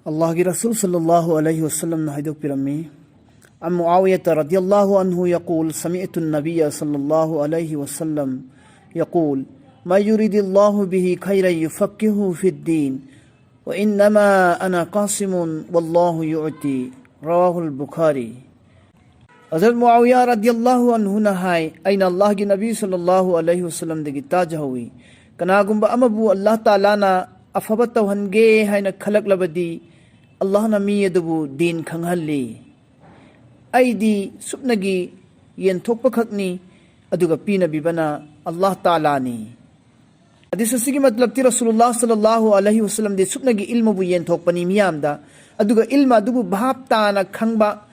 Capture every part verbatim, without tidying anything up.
ꯑꯜꯂꯥꯍꯒꯤ ꯔꯁꯨꯜ ꯁꯜꯂꯜꯂꯥꯍꯨ ꯑꯂꯩꯍꯤ ꯋꯁꯜꯂꯝꯅ ꯍꯥꯏꯗꯣꯛꯄꯤꯔꯝꯃꯤ, عن معاوية رضي الله عنه يقول: سمعت النبي صلى الله عليه وسلم يقول: من يرد الله به خيرا يفقهه في الدين، وإنما أنا قاسم والله يؤتي. رواه البخاري. ꯍꯖꯔꯠ ꯃꯨꯑꯥꯋꯤꯌꯥ ꯔꯗꯤꯌꯜꯂꯥꯍꯨ ꯑꯟꯍꯨꯅ ꯍꯥꯏ, ꯑꯩꯅ ꯑꯜꯂꯥꯍꯒꯤ ꯅꯕꯤ ꯁꯜꯂꯜꯂꯥꯍꯨ ꯑꯂꯩꯍꯤ ꯋꯁꯜꯂꯝꯗꯒꯤ ꯇꯥꯖꯍꯧꯏ, ꯀꯅꯥꯒꯨꯝꯕ ꯑꯃꯕꯨ ꯑꯜꯂꯥꯍ ꯇꯥꯂꯥꯅ ꯑꯐꯕ ꯇꯧꯍꯟꯒꯦ ꯍꯥꯏꯅ ꯈꯜꯂꯛꯂꯕꯗꯤ, ꯑꯜꯂꯥꯍꯅ ꯃꯤ ꯑꯗꯨꯕꯨ ꯗꯤꯟ ꯈꯪꯍꯜꯂꯤ꯫ ꯑꯩꯗꯤ ꯁꯨꯞꯅꯒꯤ ꯌꯦꯟꯊꯣꯛꯄꯈꯛꯅꯤ, ꯑꯗꯨꯒ ꯄꯤꯅꯕꯤꯕꯅ ꯑꯜꯂꯥꯍ ꯇꯥꯂꯥꯅꯤ꯫ ꯍꯗꯤꯁ ꯑꯁꯤꯒꯤ ꯃꯇꯂꯕꯇꯤ ꯔꯁꯨꯂꯨꯜꯂꯥꯍ ꯁꯜꯂꯜꯂꯥꯍꯨ ꯑꯂꯩꯍꯤ ꯋꯁꯜꯂꯝꯗꯤ ꯁꯨꯞꯅꯒꯤ ꯏꯜꯃꯕꯨ ꯌꯦꯟꯊꯣꯛꯄꯅꯤ ꯃꯤꯌꯥꯝꯗ, ꯑꯗꯨꯒ ꯏꯜꯃ ꯑꯗꯨꯕꯨ ꯚꯥꯞ ꯇꯥꯅ ꯈꯪꯕ,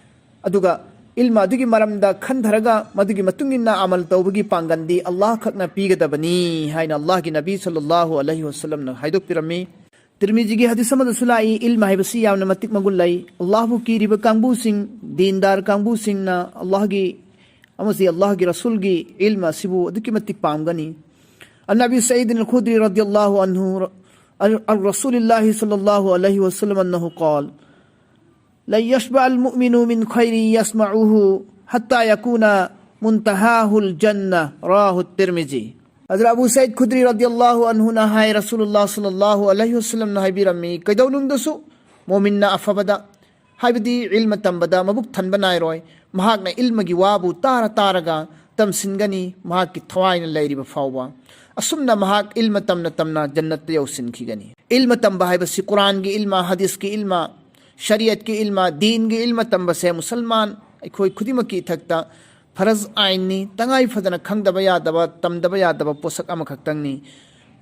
ꯑꯗꯨꯒ ꯏꯜꯃ ꯑꯗꯨꯒꯤ ꯃꯔꯝꯗ ꯈꯟꯊꯔꯒ ꯃꯗꯨꯒꯤ ꯃꯇꯨꯡ ꯏꯟꯅ ꯑꯃꯜ ꯇꯧꯕꯒꯤ ꯄꯥꯡꯒꯜꯗꯤ ꯑꯜꯂꯥꯍ ꯈꯛꯅ ꯄꯤꯒꯗꯕꯅꯤ ꯍꯥꯏꯅ ꯑꯜꯂꯥꯍꯒꯤ ꯅꯕꯤ ꯁꯜꯂꯜꯂꯥꯍꯨ ꯑꯂꯩꯍꯤ ꯋꯁꯜꯂꯝꯅ ꯍꯥꯏꯗꯣꯛꯄꯤꯔꯝꯃꯤ꯫ ꯇꯤꯔꯃꯤꯖꯤꯒꯤ ꯍꯗꯤꯁ ꯑꯃꯗꯁꯨ ꯂꯥꯛꯏ, ꯏꯜꯃ ꯍꯥꯏꯕꯁꯤ ꯌꯥꯝꯅ ꯃꯇꯤꯛ ꯃꯒꯨꯟ ꯂꯩ꯫ ꯑꯜꯂꯥꯍꯕꯨ ꯀꯤꯔꯤꯕ ꯀꯥꯡꯕꯨꯁꯤꯡ, ꯗꯤꯟꯗꯥꯔ ꯀꯥꯡꯕꯨꯁꯤꯡꯅ ꯑꯜꯂꯥꯍꯒꯤ ꯑꯃꯁꯨꯡ ꯑꯜꯂꯥꯍꯒꯤ ꯔꯁꯨꯜꯒꯤ ꯏꯜꯃ ꯑꯁꯤꯕꯨ ꯑꯗꯨꯛꯀꯤ ꯃꯇꯤꯛ ꯄꯥꯝꯒꯅꯤ꯫ عن أبي سعيد الخدري رضي الله عنه عن رسول الله صلى الله عليه وسلم أنه قال: لن يشبع المؤمن من خير يسمعه حتى يكون منتهاه الجنة. رواه الترمذي. ꯍꯖꯔꯠ ꯑꯕꯨ ꯁꯌꯤꯗ ꯈꯨꯗ꯭ꯔꯤ ꯔꯗꯤꯌꯜꯂꯥꯍꯨ ꯑꯟꯍꯨꯅ ꯍꯥꯏ, ꯔꯁꯨꯂꯨꯜꯂꯥꯍ ꯁꯜꯂꯜꯂꯥꯍꯨ ꯑꯂꯩꯍꯤ ꯋꯁꯜꯂꯝꯅ ꯍꯥꯏꯕꯤꯔꯝꯃꯤ, ꯀꯩꯗꯧꯅꯨꯡꯗꯁꯨ ꯃꯣꯃꯤꯟꯅ ꯑꯐꯕꯗ, ꯍꯥꯏꯕꯗꯤ ꯏꯜꯃ ꯇꯝꯕꯗ ꯃꯕꯨꯛ ꯊꯟꯕ ꯅꯥꯏꯔꯣꯏ꯫ ꯃꯍꯥꯛꯅ ꯏꯜꯃꯒꯤ ꯋꯥꯕꯨ ꯇꯥꯔ ꯇꯥꯔꯒ ꯇꯝꯁꯤꯟꯒꯅꯤ, ꯃꯍꯥꯛꯀꯤ ꯊꯋꯥꯏꯅ ꯂꯩꯔꯤꯕ ꯐꯥꯎꯕ꯫ ꯑꯁꯨꯝꯅ ꯃꯍꯥꯛ ꯏꯜꯃ ꯇꯝꯅ ꯇꯝꯅ ꯖꯟꯅꯠꯇ ꯌꯧꯁꯤꯟꯈꯤꯒꯅꯤ꯫ ꯏꯜꯃ ꯇꯝꯕ ꯍꯥꯏꯕꯁꯤ ꯀꯨꯔꯥꯟꯒꯤ ꯏꯜꯃ, ꯍꯗꯤꯁꯀꯤ ꯏꯜꯃ, ꯁꯔꯤꯌꯠꯀꯤ ꯏꯜꯃ, ꯗꯤꯟꯒꯤ ꯏꯜꯃ ꯇꯝꯕꯁꯦ ꯃꯨꯁꯜꯃꯥꯟ ꯑꯩꯈꯣꯏ ꯈꯨꯗꯤꯡꯃꯛꯀꯤ ꯏꯊꯛꯇ ꯐꯔꯖ ꯑꯥꯏꯟꯅꯤ, ꯇꯉꯥꯏ ꯐꯗꯅ ꯈꯪꯗꯕ ꯌꯥꯗꯕ, ꯇꯝꯗꯕ ꯌꯥꯗꯕ ꯄꯣꯠꯁꯛ ꯑꯃꯈꯛꯇꯪꯅꯤ꯫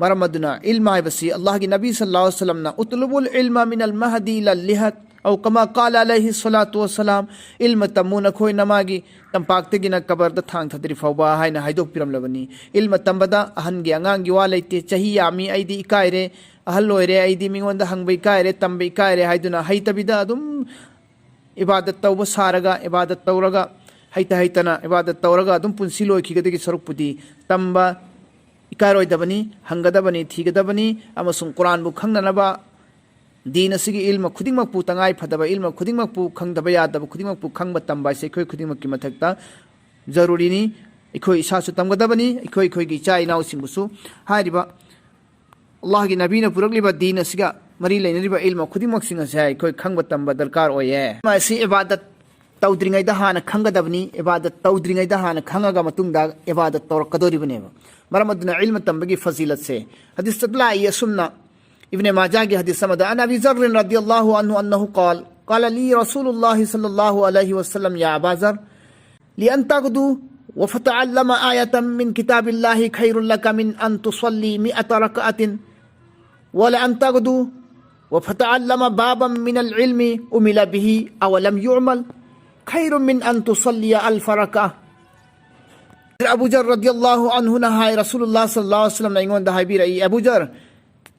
ꯃꯔꯝ ꯑꯗꯨꯅ ꯏꯜꯃ ꯍꯥꯏꯕꯁꯤ ꯑꯜꯂꯥꯍꯒꯤ ꯅꯕꯤ ꯁꯜꯂꯜꯂꯥꯍꯨ ꯑꯂꯩꯍꯤ ꯋꯁꯜꯂꯝꯅ "ꯎꯇꯂꯨꯕꯨꯜ ꯏꯜꯃ ꯃꯤꯅꯜ ꯃꯍꯗꯤ ꯏꯂꯜ ꯂꯤꯍꯗ" ꯑꯧ ꯀꯃꯥ ꯀꯥꯂ ꯑꯂꯩꯍꯤ ꯁꯂꯥꯇꯨ ꯋꯁꯁꯂꯥꯝ, "ꯏꯜꯃ ꯇꯝꯃꯨ ꯅꯈꯣꯏ ꯅꯃꯥꯒꯤ ꯇꯝꯄꯥꯛꯇꯒꯤꯅ ꯀꯕꯔꯗ ꯊꯥꯡ ꯊꯥꯗ꯭ꯔꯤ ꯐꯥꯎꯕ" ꯍꯥꯏꯅ ꯍꯥꯏꯗꯣꯛꯄꯤꯔꯝꯂꯕꯅꯤ꯫ ꯏꯜꯃ ꯇꯝꯕꯗ ꯑꯍꯟꯒꯤ ꯑꯉꯥꯡꯒꯤ ꯋꯥ ꯂꯩꯇꯦ꯫ "ꯆꯍꯤ ꯌꯥꯝꯃꯤ, ꯑꯩꯗꯤ ꯏꯀꯥꯏꯔꯦ, ꯑꯍꯜ ꯑꯣꯏꯔꯦ, ꯑꯩꯗꯤ ꯃꯤꯉꯣꯟꯗ ꯍꯪꯕ ꯏꯀꯥꯏꯔꯦ, ꯇꯝꯕ ꯏꯀꯥꯏꯔꯦ" ꯍꯥꯏꯗꯨꯅ ꯍꯩꯇꯕꯤꯗ ꯑꯗꯨꯝ ꯏꯕꯥꯗꯠ ꯇꯧꯕ ꯁꯥꯔꯒ, ꯏꯕꯥꯗꯠ ꯇꯧꯔꯒ, ꯍꯩꯇ ꯍꯩꯇꯅ ꯏꯕꯥꯗꯠ ꯇꯧꯔꯒ ꯑꯗꯨꯝ ꯄꯨꯟꯁꯤ ꯂꯣꯏꯈꯤꯒꯗꯒꯤ ꯁꯔꯨꯛꯄꯨꯗꯤ ꯇꯝꯕ ꯏꯀꯥꯏꯔꯣꯏꯗꯕꯅꯤ, ꯍꯪꯒꯗꯕꯅꯤ, ꯊꯤꯒꯗꯕꯅꯤ, ꯑꯃꯁꯨꯡ ꯀꯨꯔꯥꯟꯕꯨ ꯈꯪꯅꯅꯕ ꯗꯤꯟ ꯑꯁꯤꯒꯤ ꯏꯜꯃ ꯈꯨꯗꯤꯡꯃꯛꯄꯨ, ꯇꯉꯥꯏ ꯐꯗꯕ ꯏꯜꯃ ꯈꯨꯗꯤꯡꯃꯛꯄꯨ, ꯈꯪꯗꯕ ꯌꯥꯗꯕ ꯈꯨꯗꯤꯡꯃꯛꯄꯨ ꯈꯪꯕ ꯇꯝꯕ ꯍꯥꯏꯁꯦ ꯑꯩꯈꯣꯏ ꯈꯨꯗꯤꯡꯃꯛꯀꯤ ꯃꯊꯛꯇ ꯖꯔꯨꯔꯤꯅꯤ꯫ ꯑꯩꯈꯣꯏ ꯏꯁꯥꯁꯨ ꯇꯝꯒꯗꯕꯅꯤ, ꯑꯩꯈꯣꯏ ꯑꯩꯈꯣꯏꯒꯤ ꯏꯆꯥ ꯏꯅꯥꯎꯁꯤꯡꯕꯨꯁꯨ꯫ ꯍꯥꯏꯔꯤꯕ ꯑꯜꯂꯥꯍꯒꯤ ꯅꯕꯤꯅ ꯄꯨꯔꯛꯂꯤꯕ ꯗꯤꯟ ꯑꯁꯤꯒ ꯃꯔꯤ ꯂꯩꯅꯔꯤꯕ ꯏꯜꯃ ꯈꯨꯗꯤꯡꯃꯛꯁꯤꯡ ꯑꯁꯦ ꯑꯩꯈꯣꯏ ꯈꯪꯕ ꯇꯝꯕ ꯗꯔꯀꯥꯔ ꯑꯣꯏꯌꯦ꯫ ꯃꯁꯤ ꯏꯕꯥꯗꯠ ꯇꯧꯗ꯭ꯔꯤꯉꯩꯗ ꯍꯥꯟꯅ ꯈꯪꯒꯗꯕꯅꯤ꯫ ꯏꯕꯥꯗꯠ ꯇꯧꯗ꯭ꯔꯤꯉꯩꯗ ꯍꯥꯟꯅ ꯈꯪꯉꯒ ꯃꯇꯨꯡꯗ ꯏꯕꯥꯗꯠ ꯇꯧꯔꯛꯀꯗꯧꯔꯤꯕꯅꯦꯕ꯫ ꯃꯔꯝ ꯑꯗꯨꯅ ꯏꯜꯃ ꯇꯝꯕꯒꯤ ꯐꯖꯤꯂꯠꯁꯦ ꯍꯗꯤꯁꯇ ꯂꯥꯛꯏ ꯑꯁꯨꯝꯅ, ꯏꯕꯅꯦ ꯃꯥꯖꯥꯒꯤ ꯍꯗꯤꯁ ꯑꯃꯗ, عن أبي ذر رضي الله عنه أنه قال قال لي رسول الله صلى الله عليه وسلم يا أبا ذر لأن تغدو وفتعلم آية من كتاب الله خير لك من أن تصلي مئة ركعة ولأن تغدو وفتعلم بابا من العلم عمل به أو لم يعمل خير من أن تصلي ألف ركعة. ꯑꯕꯨ ꯖꯔ ꯔꯗꯤꯌꯜꯂꯥꯍꯨ ꯑꯟꯍꯨꯅ ꯍꯥꯏ, ꯔꯁꯨꯂꯨꯜꯂꯥꯍ ꯁꯜꯂꯜꯂꯥꯍꯨ ꯑꯂꯩꯍꯤ ꯋꯁꯜꯂꯝꯅ ꯑꯩꯉꯣꯟꯗ ꯍꯥꯏꯕꯤꯔꯛꯏ, "ꯑꯕꯨ ꯖꯔ,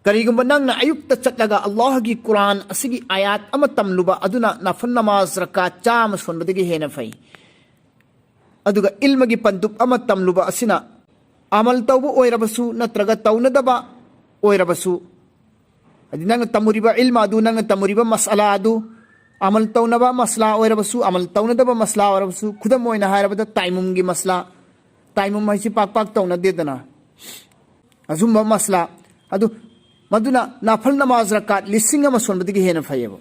ꯀꯔꯤꯒꯨꯝꯕ ꯅꯪꯅ ꯑꯌꯨꯛꯇ ꯆꯠꯂꯒ ꯑꯜꯂꯥꯍꯒꯤ ꯀꯨꯔꯥꯟ ꯑꯁꯤꯒꯤ ꯑꯥꯌꯥꯠ ꯑꯃ ꯇꯝꯂꯨꯕ ꯑꯗꯨꯅ ꯅꯐꯜ ꯅꯃꯥꯖ ꯔꯀꯥꯠ ꯆꯥꯝꯃ ꯁꯣꯟꯕꯗꯒꯤ ꯍꯦꯟꯅ ꯐꯩ꯫ ꯑꯗꯨꯒ ꯏꯜꯃꯒꯤ ꯄꯟꯗꯨꯞ ꯑꯃ ꯇꯝꯂꯨꯕ ꯑꯁꯤꯅ ꯑꯃꯜ ꯇꯧꯕ ꯑꯣꯏꯔꯕꯁꯨ ꯅꯠꯇ꯭ꯔꯒ ꯇꯧꯅꯗꯕ ꯑꯣꯏꯔꯕꯁꯨ, ꯍꯥꯏꯗꯤ ꯅꯪꯅ ꯇꯝꯃꯨꯔꯤꯕ ꯏꯜꯃ ꯑꯗꯨ, ꯅꯪꯅ ꯇꯝꯃꯨꯔꯤꯕ ꯃꯁꯑꯂꯥ ꯑꯗꯨ, ꯑꯃꯜ ꯇꯧꯅꯕ ꯃꯁꯂꯥ ꯑꯣꯏꯔꯕꯁꯨ, ꯑꯃꯜ ꯇꯧꯅꯗꯕ ꯃꯁꯂꯥ ꯑꯣꯏꯔꯕꯁꯨ, ꯈꯨꯗꯝ ꯑꯣꯏꯅ ꯍꯥꯏꯔꯕꯗ ꯇꯥꯏꯃꯨꯝꯒꯤ ꯃꯁꯂꯥ, ꯇꯥꯏꯃꯨꯝ ꯍꯥꯏꯁꯤ ꯄꯥꯛ ꯄꯥꯛ ꯇꯧꯅꯗꯦꯗꯅ, ꯑꯁꯨꯝꯕ ꯃꯁꯂꯥ ꯑꯗꯨ, ꯃꯗꯨꯅ ꯅꯥꯐꯜ ꯅꯃꯥꯖ ꯔꯀꯥꯠ ꯂꯤꯁꯤꯡ ꯑꯃ ꯁꯣꯟꯕꯗꯒꯤ ꯍꯦꯟꯅ ꯐꯩꯌꯦꯕ꯫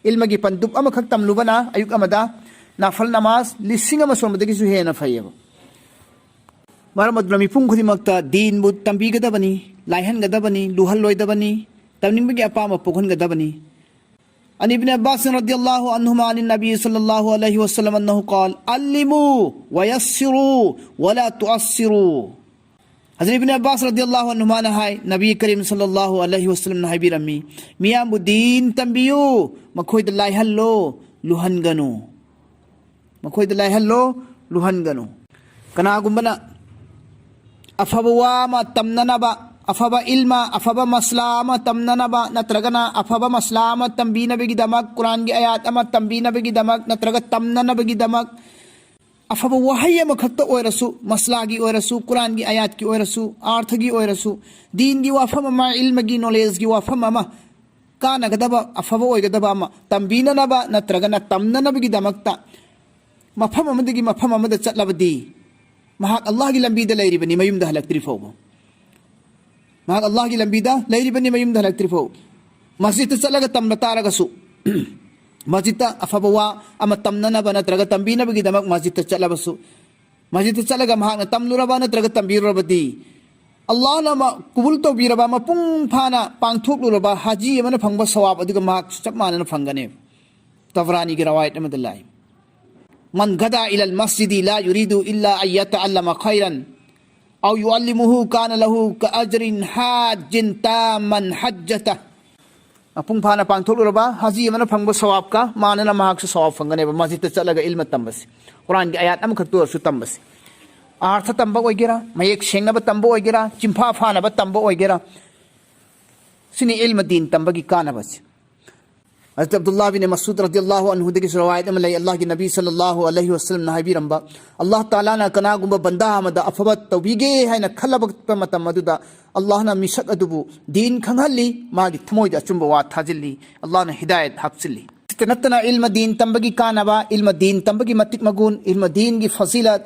ꯏꯜꯃꯒꯤ ꯄꯟꯗꯨꯞ ꯑꯃꯈꯛ ꯇꯝꯂꯨꯕꯅ ꯑꯌꯨꯛ ꯑꯃꯗ ꯅꯥꯐꯜ ꯅꯃꯥꯖ ꯂꯤꯁꯤꯡ ꯑꯃ ꯁꯣꯟꯕꯗꯒꯤꯁꯨ ꯍꯦꯟꯅ ꯐꯩꯌꯦꯕ꯫ ꯃꯔꯝ ꯑꯗꯨꯅ ꯃꯤꯄꯨꯝ ꯈꯨꯗꯤꯡꯃꯛꯇ ꯗꯤꯟꯕꯨ ꯇꯝꯕꯤꯒꯗꯕꯅꯤ, ꯂꯥꯏꯍꯟꯒꯗꯕꯅꯤ, ꯂꯨꯍꯜꯂꯣꯏꯗꯕꯅꯤ, ꯇꯝꯅꯤꯡꯕꯒꯤ ꯑꯄꯥꯝꯕ ꯄꯣꯛꯍꯟꯒꯗꯕꯅꯤ꯫ عن ابن عباس رضي الله عنهما عن النبي صلى الله عليه وسلم أنه قال علموا ويسروا ولا تعسروا. ꯍꯖꯔꯠ ꯏꯕꯅ ꯑꯕꯥꯁ ꯔꯗꯤꯌꯜꯂꯥꯍꯨ ꯑꯟꯍꯨꯃꯥꯅ ꯍꯥꯏ, ꯅꯕꯤ ꯀꯔꯤꯝ ꯁꯜꯂꯜꯂꯥꯍꯨ ꯑꯂꯩꯍꯤ ꯋꯁꯜꯂꯝꯅ ꯍꯥꯏꯕꯤꯔꯝꯃꯤ, "ꯃꯤꯌꯥꯝꯕꯨ ꯗꯤꯟ ꯇꯝꯕꯤꯌꯨ, ꯃꯈꯣꯏꯗ ꯂꯥꯏꯍꯜꯂꯣ, ꯂꯨꯍꯟꯒꯅꯨ꯫ ꯃꯈꯣꯏꯗ ꯂꯥꯏꯍꯜꯂꯣ, ꯂꯨꯍꯟꯒꯅꯨ"꯫ ꯀꯅꯥꯒꯨꯝꯕꯅ ꯑꯐꯕ ꯋꯥ ꯑꯃ ꯇꯝꯅꯅꯕ, ꯑꯐꯕ ꯏꯜꯃ, ꯑꯐꯕ ꯃꯁꯂꯥ ꯑꯃ ꯇꯝꯅꯅꯕ, ꯅꯠꯇ꯭ꯔꯒꯅ ꯑꯐꯕ ꯃꯁꯂꯥ ꯑꯃ ꯇꯝꯕꯤꯅꯕꯒꯤꯗꯃꯛ, ꯀꯨꯔꯥꯟꯒꯤ ꯑꯥꯌꯥꯠ ꯑꯃ ꯇꯝꯕꯤꯅꯕꯒꯤꯗꯃꯛ, ꯅꯠꯇ꯭ꯔꯒ ꯇꯝꯅꯅꯕꯒꯤꯗꯃꯛ ꯑꯐꯕ ꯋꯥꯍꯩ ꯑꯃꯈꯛꯇ ꯑꯣꯏꯔꯁꯨ, ꯃꯁꯂꯥꯒꯤ ꯑꯣꯏꯔꯁꯨ, ꯀꯨꯔꯥꯟꯒꯤ ꯑꯥꯌꯥꯠꯀꯤ ꯑꯣꯏꯔꯁꯨ, ꯑꯥꯔꯊꯒꯤ ꯑꯣꯏꯔꯁꯨ, ꯗꯤꯟꯒꯤ ꯋꯥꯐꯝ ꯑꯃ, ꯏꯜꯃꯒꯤ ꯅꯣꯂꯦꯖꯒꯤ ꯋꯥꯐꯝ ꯑꯃ ꯀꯥꯟꯅꯒꯗꯕ, ꯑꯐꯕ ꯑꯣꯏꯒꯗꯕ ꯑꯃ ꯇꯝꯕꯤꯅꯅꯕ ꯅꯠꯇ꯭ꯔꯒꯅ ꯇꯝꯅꯅꯕꯒꯤꯗꯃꯛꯇ ꯃꯐꯝ ꯑꯃꯗꯒꯤ ꯃꯐꯝ ꯑꯃꯗ ꯆꯠꯂꯕꯗꯤ, ꯃꯍꯥꯛ ꯑꯜꯂꯥꯍꯒꯤ ꯂꯝꯕꯤꯗ ꯂꯩꯔꯤꯕꯅꯤ, ꯃꯌꯨꯝꯗ ꯍꯜꯂꯛꯇ꯭ꯔꯤ ꯐꯥꯎꯕ꯫ ꯃꯍꯥꯛ ꯑꯜꯂꯥꯍꯒꯤ ꯂꯝꯕꯤꯗ ꯂꯩꯔꯤꯕꯅꯤ, ꯃꯌꯨꯝꯗ ꯍꯜꯂꯛꯇ꯭ꯔꯤ ꯐꯥꯎ꯫ ꯃꯁꯖꯤꯗꯇ ꯆꯠꯂꯒ ꯇꯝꯕ ꯇꯥꯔꯒꯁꯨ, ꯃꯁꯖꯤꯗꯇ ꯑꯐꯕ ꯋꯥ ꯑꯃ ꯇꯝꯅꯅꯕ ꯅꯠꯇ꯭ꯔꯒ ꯇꯝꯕꯤꯅꯕꯒꯤꯗꯃꯛ ꯃꯁꯖꯤꯗꯇ ꯆꯠꯂꯕꯁꯨ, ꯃꯁꯖꯤꯗꯇ ꯆꯠꯂꯒ ꯃꯍꯥꯛꯅ ꯇꯝꯂꯨꯔꯕ ꯅꯠꯇ꯭ꯔꯒ ꯇꯝꯕꯤꯔꯨꯔꯕꯗꯤ, ꯑꯜꯂꯥꯍꯅ ꯑꯃ ꯀꯕꯨꯜ ꯇꯧꯕꯤꯔꯕ, ꯃꯄꯨꯡ ꯐꯥꯅ ꯄꯥꯡꯊꯣꯛꯂꯨꯔꯕ ꯍꯥꯖꯤ ꯑꯃꯅ ꯐꯪꯕ ꯁꯋꯥꯕ ꯑꯗꯨꯒ ꯃꯍꯥꯛꯁꯨ ꯆꯞ ꯃꯥꯟꯅꯅ ꯐꯪꯒꯅꯤ꯫ ꯇꯕꯔꯥꯅꯤꯒꯤ ꯔꯋꯥꯌꯠ ꯑꯃꯗ ꯂꯥꯛꯏ, "من غدا إلى المسجد لا يريد إلا أن يتعلم خيرا أو يعلمه كان له كأجر حاج تاما حجته." ꯃꯄꯨꯡ ꯐꯥꯅ ꯄꯥꯡꯊꯣꯛꯂꯨꯔꯕ ꯍꯥꯖꯤ ꯑꯃꯅ ꯐꯪꯕ ꯁꯋꯥꯕꯀ ꯃꯥꯟꯅꯅ ꯃꯍꯥꯛꯁꯨ ꯁꯋꯥꯕ ꯐꯪꯒꯅꯦꯕ, ꯃꯁꯖꯤꯗꯇ ꯆꯠꯂꯒ ꯏꯜꯃ ꯇꯝꯕꯁꯦ, ꯀꯨꯔꯥꯟꯒꯤ ꯑꯌꯥꯠ ꯑꯃꯈꯛꯇ ꯑꯣꯏꯔꯁꯨ ꯇꯝꯕꯁꯦ꯫ ꯑꯥꯔꯊ ꯇꯝꯕ ꯑꯣꯏꯒꯦꯔꯥ, ꯃꯌꯦꯛ ꯁꯦꯡꯅꯕ ꯇꯝꯕ ꯑꯣꯏꯒꯦꯔꯥ, ꯆꯤꯟꯐꯥ ꯐꯥꯅꯕ ꯇꯝꯕ ꯑꯣꯏꯒꯦꯔꯥ, ꯁꯤꯅꯤ ꯏꯜꯃ ꯗꯤꯟ ꯇꯝꯕꯒꯤ ꯀꯥꯟꯅꯕꯁꯦ꯫ ꯍꯖꯔꯠ ꯑꯕꯗꯨꯜꯂꯥꯍ ꯕꯤꯟ ꯃꯁꯎꯗ ꯔꯗꯤꯌꯜꯂꯥꯍꯨ ꯑꯟꯍꯨꯗꯒꯤꯁꯨ ꯔꯋꯥꯌꯠ ꯑꯃ ꯂꯩ, ꯑꯜꯂꯥꯍꯒꯤ ꯅꯕꯤ ꯁꯜꯂꯜꯂꯥꯍꯨ ꯑꯂꯩꯍꯤ ꯋꯁꯜꯂꯝꯅ ꯍꯥꯏꯕꯤꯔꯝꯕ, ꯑꯜꯂꯥꯍ ꯇꯥꯂꯥꯅ ꯀꯅꯥꯒꯨꯝꯕ ꯕꯟꯗꯥ ꯑꯃꯗ ꯑꯐꯕ ꯇꯧꯕꯤꯒꯦ ꯍꯥꯏꯅ ꯈꯜꯂꯛꯄ ꯃꯇꯝ ꯑꯗꯨꯗ, ꯑꯜꯂꯥꯍꯅ ꯃꯤꯁꯛ ꯑꯗꯨꯕꯨ ꯗꯤꯟ ꯈꯪꯍꯜꯂꯤ, ꯃꯥꯒꯤ ꯊꯃꯣꯏꯗ ꯑꯆꯨꯝꯕ ꯋꯥ ꯊꯥꯖꯤꯜꯂꯤ, ꯑꯜꯂꯥꯍꯅ ꯍꯤꯗꯥꯌꯠ ꯍꯥꯞꯆꯤꯜꯂꯤ꯫ ꯁꯤꯇ ꯅꯠꯇꯅ ꯏꯜꯃ ꯗꯤꯟ ꯇꯝꯕꯒꯤ ꯀꯥꯟꯅꯕ, ꯏꯜꯃ ꯗꯤꯟ ꯇꯝꯕꯒꯤ ꯃꯇꯤꯛ ꯃꯒꯨꯟ, ꯏꯜꯃ ꯗꯤꯟꯒꯤ ꯐꯖꯤꯂꯠ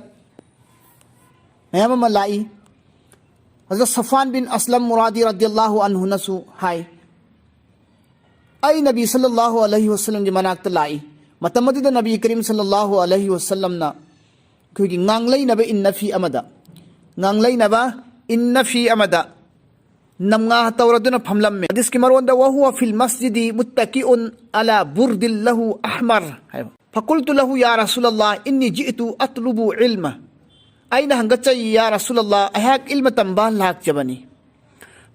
ꯃꯌꯥꯝ ꯑꯃ ꯂꯥꯛꯏ꯫ ꯍꯖꯔꯠ ꯁꯐꯋꯥꯟ ꯕꯤꯟ ꯑꯁꯂꯝ ꯃꯨꯔꯥꯗꯤ ꯔꯗꯤꯌꯜꯂꯥꯍꯨ ꯑꯟꯍꯨꯅꯁꯨ ꯍꯥꯏ, ꯑꯩ ꯅꯕꯤ ꯁꯜꯂꯜꯂꯥꯍꯨ ꯑꯂꯩꯍꯤ ꯋꯁꯜꯂꯝꯒꯤ ꯃꯅꯥꯛꯇ ꯂꯥꯛꯏ꯫ ꯃꯇꯝ ꯑꯗꯨꯗ ꯅꯕꯤ ꯀꯔꯤꯝ ꯁꯜꯂꯜꯂꯥꯍꯨ ꯑꯂꯩꯍꯤ ꯋꯁꯜꯂꯝꯅ ꯑꯩꯈꯣꯏꯒꯤ ꯉꯥꯡꯂꯩꯅꯕ ꯏꯟꯅꯐꯤ ꯑꯃꯗ, ꯉꯥꯡꯂꯩꯅꯕ ꯏꯟꯅꯐꯤ ꯑꯃꯗ ꯅꯝꯉꯥ ꯇꯧꯔꯗꯨꯅ ꯐꯝꯂꯝꯃꯦ꯫ ꯍꯗꯤꯁꯀꯤ ꯃꯔꯣꯟꯗ, "وهو في المسجد متكئ على برد له أحمر" ꯍꯥꯏꯕ꯫ "فقلت له يا رسول الله إني جئت أطلب العلم" ꯑꯩꯅ ꯍꯪꯒꯠꯆꯩ, "ꯌꯥ ꯔꯁꯨꯂꯜꯂꯥꯍ, ꯑꯩꯍꯥꯛ ꯏꯜꯃ ꯇꯝꯕ ꯂꯥꯛꯆꯕꯅꯤ"꯫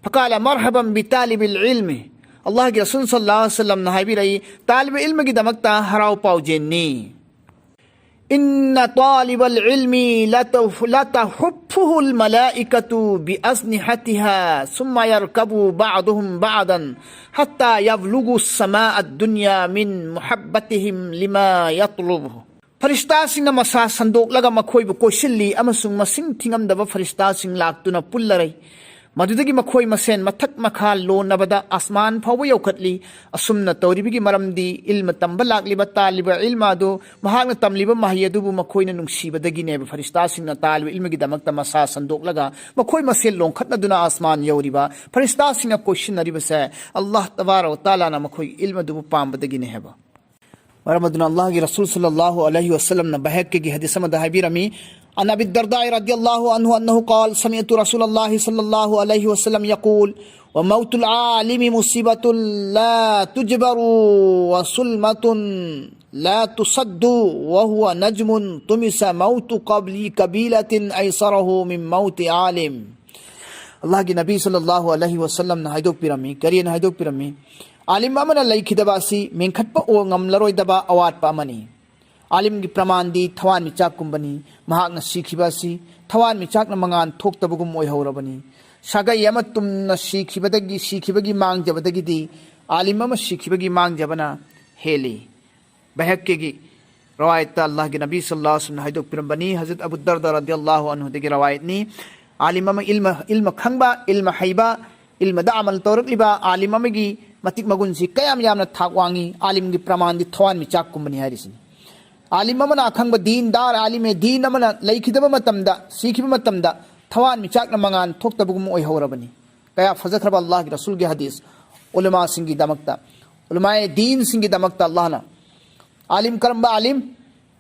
"فقال مرحبا بطالب العلم" ꯑꯜꯂꯥꯍꯒꯤ ꯔꯁꯨꯜ ꯁꯜꯂꯜꯂꯥꯍꯨ ꯑꯂꯩꯍꯤ ꯋꯁꯜꯂꯝꯅ ꯍꯥꯏꯕꯤꯔꯛꯏ, ꯇꯥꯂꯤꯕ ꯏꯜꯃꯒꯤꯗꯃꯛꯇ ꯍꯔꯥꯎ ꯄꯥꯎꯖꯦꯟꯅꯤ꯫ "إن طالب العلم لتف-، لتحفه الملائكة بأجنحتها ثم يركب بعضهم بعضا حتى يبلغ السماء الدنيا من محبتهم لما يطلبه." ꯐꯔꯤꯁꯇꯥꯁꯤꯡꯅ ꯃꯁꯥ ꯁꯟꯗꯣꯛꯂꯒ ꯃꯈꯣꯏꯕꯨ ꯀꯣꯏꯁꯤꯜꯂꯤ ꯑꯃꯁꯨꯡ ꯃꯁꯤꯡ ꯊꯤꯉꯝꯗꯕ ꯐꯔꯤꯁꯇꯥꯁꯤꯡ ꯂꯥꯛꯇꯨꯅ ꯄꯨꯜꯂꯔꯩ꯫ ꯃꯗꯨꯗꯒꯤ ꯃꯈꯣꯏ ꯃꯁꯦꯟ ꯃꯊꯛ ꯃꯈꯥ ꯂꯣꯟꯅꯕꯗ ꯑꯁꯃꯥꯟ ꯐꯥꯎꯕ ꯌꯧꯈꯠꯂꯤ꯫ ꯑꯁꯨꯝꯅ ꯇꯧꯔꯤꯕꯒꯤ ꯃꯔꯝꯗꯤ ꯏꯜꯃ ꯇꯝꯕ ꯂꯥꯛꯂꯤꯕ, ꯇꯥꯜꯂꯤꯕ ꯏꯜꯃ ꯑꯗꯨ, ꯃꯍꯥꯛꯅ ꯇꯝꯂꯤꯕ ꯃꯍꯩ ꯑꯗꯨꯕꯨ ꯃꯈꯣꯏꯅ ꯅꯨꯡꯁꯤꯕꯗꯒꯤꯅꯦꯕ꯫ ꯐꯔꯤꯁꯇꯥꯁꯤꯡꯅ ꯇꯥꯜꯂꯤꯕ ꯏꯜꯃꯒꯤꯗꯃꯛꯇ ꯃꯁꯥ ꯁꯟꯗꯣꯛꯂꯒ ꯃꯈꯣꯏ ꯃꯁꯦꯟ ꯂꯣꯟꯈꯠꯅꯗꯨꯅ ꯑꯁꯃꯥꯟ ꯌꯧꯔꯤꯕ꯫ ꯐꯔꯤꯁꯇꯥꯁꯤꯡꯅ ꯀꯣꯏꯁꯤꯟꯅꯔꯤꯕꯁꯦ ꯑꯜꯂꯥꯍ ꯇꯕꯥꯔꯛ ꯋ ꯇꯥꯂꯥꯅ ꯃꯈꯣꯏ ꯏꯜꯃ ꯑꯗꯨꯕꯨ ꯄꯥꯝꯕꯗꯒꯤꯅꯦ ꯍꯥꯏꯕ꯫ ꯃꯔꯝ ꯑꯗꯨꯅ ꯑꯜꯂꯥꯍꯒꯤ ꯔꯁꯨꯜ ꯁꯜꯂꯜꯂꯥꯍꯨ ꯑꯂꯩꯍꯤ ꯋꯁꯜꯂꯝꯅ ꯕꯍꯛꯀꯤꯒꯤ ꯍꯗꯤꯁ ꯑꯃꯗ ꯍꯥꯏꯕꯤꯔꯝꯃꯤ, عن أبي الدرداء رضي الله عنه أنه قال: سمعت رسول الله صلى الله عليه وسلم يقول: وموت العالم مصيبة لا تجبر، وصلمة لا تسد، وهو نجم طمس موت قبل قبيلة أيسره من موت عالم. ꯑꯜꯂꯥꯍꯒꯤ ꯅꯕꯤ ꯁꯜꯂꯜꯂꯥꯍꯨ ꯑꯂꯩꯍꯤ ꯋꯁꯜꯂꯝꯅ ꯍꯥꯏꯗꯣꯛꯄꯤꯔꯝꯃꯤ, ꯀꯔꯤꯅ ꯍꯥꯏꯗꯣꯛꯄꯤꯔꯝꯃꯤ? ꯑꯥꯂꯤꯝ ꯑꯃꯅ ꯂꯩꯈꯤꯗꯕ ꯑꯁꯤ ꯃꯦꯟꯈꯠꯄ ꯉꯝꯂꯔꯣꯏꯗꯕ ꯑꯋꯥꯠꯄ ꯑꯃꯅꯤ꯫ ꯑꯥꯂꯤꯝꯒꯤ ꯄ꯭ꯔꯃꯥꯟꯗꯤ ꯊꯋꯥꯟꯃꯤꯆꯥꯛꯀꯨꯝꯕꯅꯤ꯫ ꯃꯍꯥꯛꯅ ꯁꯤꯈꯤꯕ ꯑꯁꯤ ꯊꯋꯥꯟꯃꯤꯆꯥꯛꯅ ꯃꯉꯥꯜ ꯊꯣꯛꯇꯕꯒꯨꯝ ꯑꯣꯏꯍꯧꯔꯕꯅꯤ꯫ ꯁꯥꯒꯩ ꯑꯃ ꯇꯨꯝꯅ ꯁꯤꯈꯤꯕꯗꯒꯤ, ꯁꯤꯈꯤꯕꯒꯤ ꯃꯥꯡꯖꯕꯗꯒꯤꯗꯤ ꯑꯥꯂꯤꯝ ꯑꯃ ꯁꯤꯈꯤꯕꯒꯤ ꯃꯥꯡꯖꯕꯅ ꯍꯦꯜꯂꯤ꯫ ꯕꯍꯛꯀꯤꯒꯤ ꯔꯋꯥꯌꯠꯇ ꯑꯜꯂꯥꯍꯒꯤ ꯅꯕꯤ ꯁꯜꯂꯜꯂꯥꯍꯨ ꯑꯂꯩꯍꯤ ꯋꯁꯜꯂꯝꯅ ꯍꯥꯏꯗꯣꯛꯄꯤꯔꯝꯕꯅꯤ꯫ ꯍꯖꯔꯠ ꯑꯕꯨ ꯗꯔꯗꯥ ꯔꯗꯤꯌꯜꯂꯥꯍꯨ ꯑꯟꯍꯨꯗꯒꯤ ꯔꯋꯥꯌꯠꯅꯤ꯫ ꯑꯥꯂꯤꯝ ꯑꯃ, ꯏꯜꯃ, ꯏꯜꯃ ꯈꯪꯕ, ꯏꯜꯃ ꯍꯩꯕ, ꯏꯜꯃꯗ ꯑꯃꯜ ꯇꯧꯔꯛꯂꯤꯕ ꯑꯥꯂꯤꯝ ꯑꯃꯒꯤ ꯃꯇꯤꯛ ꯃꯒꯨꯟꯁꯤ ꯀꯌꯥꯝ ꯌꯥꯝꯅ ꯊꯥꯛ ꯋꯥꯡꯉꯤ꯫ ꯑꯥꯂꯤꯝꯒꯤ ꯄ꯭ꯔꯃꯥꯟꯗꯤ ꯊꯋꯥꯟꯃꯤꯆꯥꯛꯀꯨꯝꯕꯅꯤ ꯍꯥꯏꯔꯤꯁꯤꯅꯤ꯫ ꯑꯥꯂꯤꯝ ꯑꯃꯅ ꯑꯈꯪꯕ ꯗꯤꯟ ꯗꯥꯔ ꯑꯥꯂꯤꯝ, ꯗꯤꯟ ꯑꯃꯅ ꯂꯩꯈꯤꯗꯕ ꯃꯇꯝꯗ, ꯁꯤꯈꯤꯕ ꯃꯇꯝꯗ ꯊꯋꯥꯟꯃꯤꯆꯥꯛꯅ ꯃꯉꯥꯜ ꯊꯣꯛꯇꯕꯒꯨꯝ ꯑꯣꯏꯍꯧꯔꯕꯅꯤ꯫ ꯀꯌꯥ ꯐꯖꯈ꯭ꯔꯕ ꯑꯜꯂꯥꯍꯒꯤ ꯔꯁꯨꯜꯒꯤ ꯍꯗꯤꯁ꯫ ꯎꯂꯃꯥꯁꯤꯡꯒꯤꯗꯃꯛꯇ, ꯎꯂꯃꯥꯑꯦ ꯗꯤꯟꯁꯤꯡꯒꯤꯗꯃꯛꯇ ꯑꯜꯂꯥꯍꯅ ꯑꯥꯂꯤꯝ, ꯀꯔꯝꯕ ꯑꯥꯂꯤꯝ?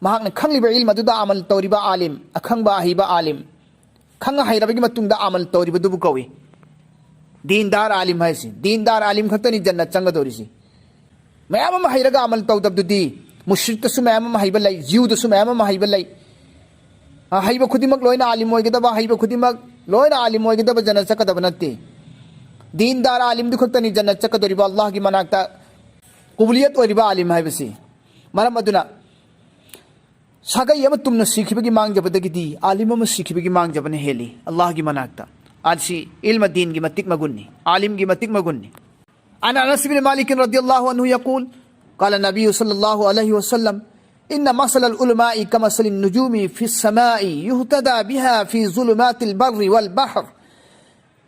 ꯃꯍꯥꯛꯅ ꯈꯪꯂꯤꯕ ꯏꯜꯃ ꯑꯗꯨꯗ ꯑꯃꯜ ꯇꯧꯔꯤꯕ ꯑꯥꯂꯤꯝ, ꯑꯈꯪꯕ ꯑꯍꯩꯕ ꯑꯥꯂꯤꯝ, ꯈꯪ ꯍꯩꯔꯕꯒꯤ ꯃꯇꯨꯡꯗ ꯑꯃꯜ ꯇꯧꯔꯤꯕꯗꯨꯕꯨ ꯀꯧꯏ꯫ ꯗꯤꯟꯗꯥꯔ ꯑꯥꯂꯤꯝ ꯍꯥꯏꯁꯤ, ꯗꯤꯟꯗꯥꯔ ꯑꯥꯂꯤꯝ ꯈꯛꯇꯅꯤ ꯖꯟꯅꯠ ꯆꯪꯒꯗꯧꯔꯤꯁꯤ꯫ ꯃꯌꯥꯝ ꯑꯃ ꯍꯩꯔꯒ ꯑꯃꯜ ꯇꯧꯗꯕꯗꯨꯗꯤ, ꯃꯨꯁ꯭ꯔꯤꯛꯇꯁꯨ ꯃꯌꯥꯝ ꯑꯃ ꯍꯩꯕ ꯂꯩ, ꯖ꯭ꯌꯨꯗꯁꯨ ꯃꯌꯥꯝ ꯑꯃ ꯍꯩꯕ ꯂꯩ꯫ ꯑ, ꯍꯩꯕ ꯈꯨꯗꯤꯡꯃꯛ ꯂꯣꯏꯅ ꯑꯥꯂꯤꯝ ꯑꯣꯏꯒꯗꯕ, ꯍꯩꯕ ꯈꯨꯗꯤꯡꯃꯛ ꯂꯣꯏꯅ ꯑꯥꯂꯤꯝ ꯑꯣꯏꯒꯗꯕ ꯖꯟꯅꯠ ꯆꯠꯀꯗꯕ ꯅꯠꯇꯦ꯫ ꯗꯤꯟꯗꯥꯔ ꯑꯥꯂꯤꯝꯗꯨ ꯈꯛꯇꯅꯤ ꯖꯟꯅꯠ ꯆꯠꯀꯗꯧꯔꯤꯕ, ꯑꯜꯂꯥꯍꯒꯤ ꯃꯅꯥꯛꯇ ꯀꯨꯕꯨꯂꯤꯌꯠ ꯑꯣꯏꯔꯤꯕ ꯑꯥꯂꯤꯝ ꯍꯥꯏꯕꯁꯤ꯫ ꯃꯔꯝ ꯑꯗꯨꯅ ꯁꯥꯒꯩ ꯑꯃ ꯇꯨꯝꯅ ꯁꯤꯈꯤꯕꯒꯤ ꯃꯥꯡꯖꯕꯗꯒꯤꯗꯤ ꯑꯥꯂꯤꯝ ꯑꯃ ꯁꯤꯈꯤꯕꯒꯤ ꯃꯥꯡꯖꯕꯅ ꯍꯦꯜꯂꯤ ꯑꯜꯂꯥꯍꯒꯤ ꯃꯅꯥꯛꯇ꯫ ꯑꯁꯤ ꯏꯜꯃ ꯗꯤꯟꯒꯤ ꯃꯇꯤꯛ ꯃꯒꯨꯟꯅꯤ, ꯑꯥꯂꯤꯝꯒꯤ ꯃꯇꯤꯛ ꯃꯒꯨꯟꯅꯤ꯫ عن أنس بن مالك رضي الله عنه يقول: قال النبي صلى الله عليه وسلم: إن مثل العلماء كمثل النجوم في السماء يهتدى بها في ظلمات البر والبحر.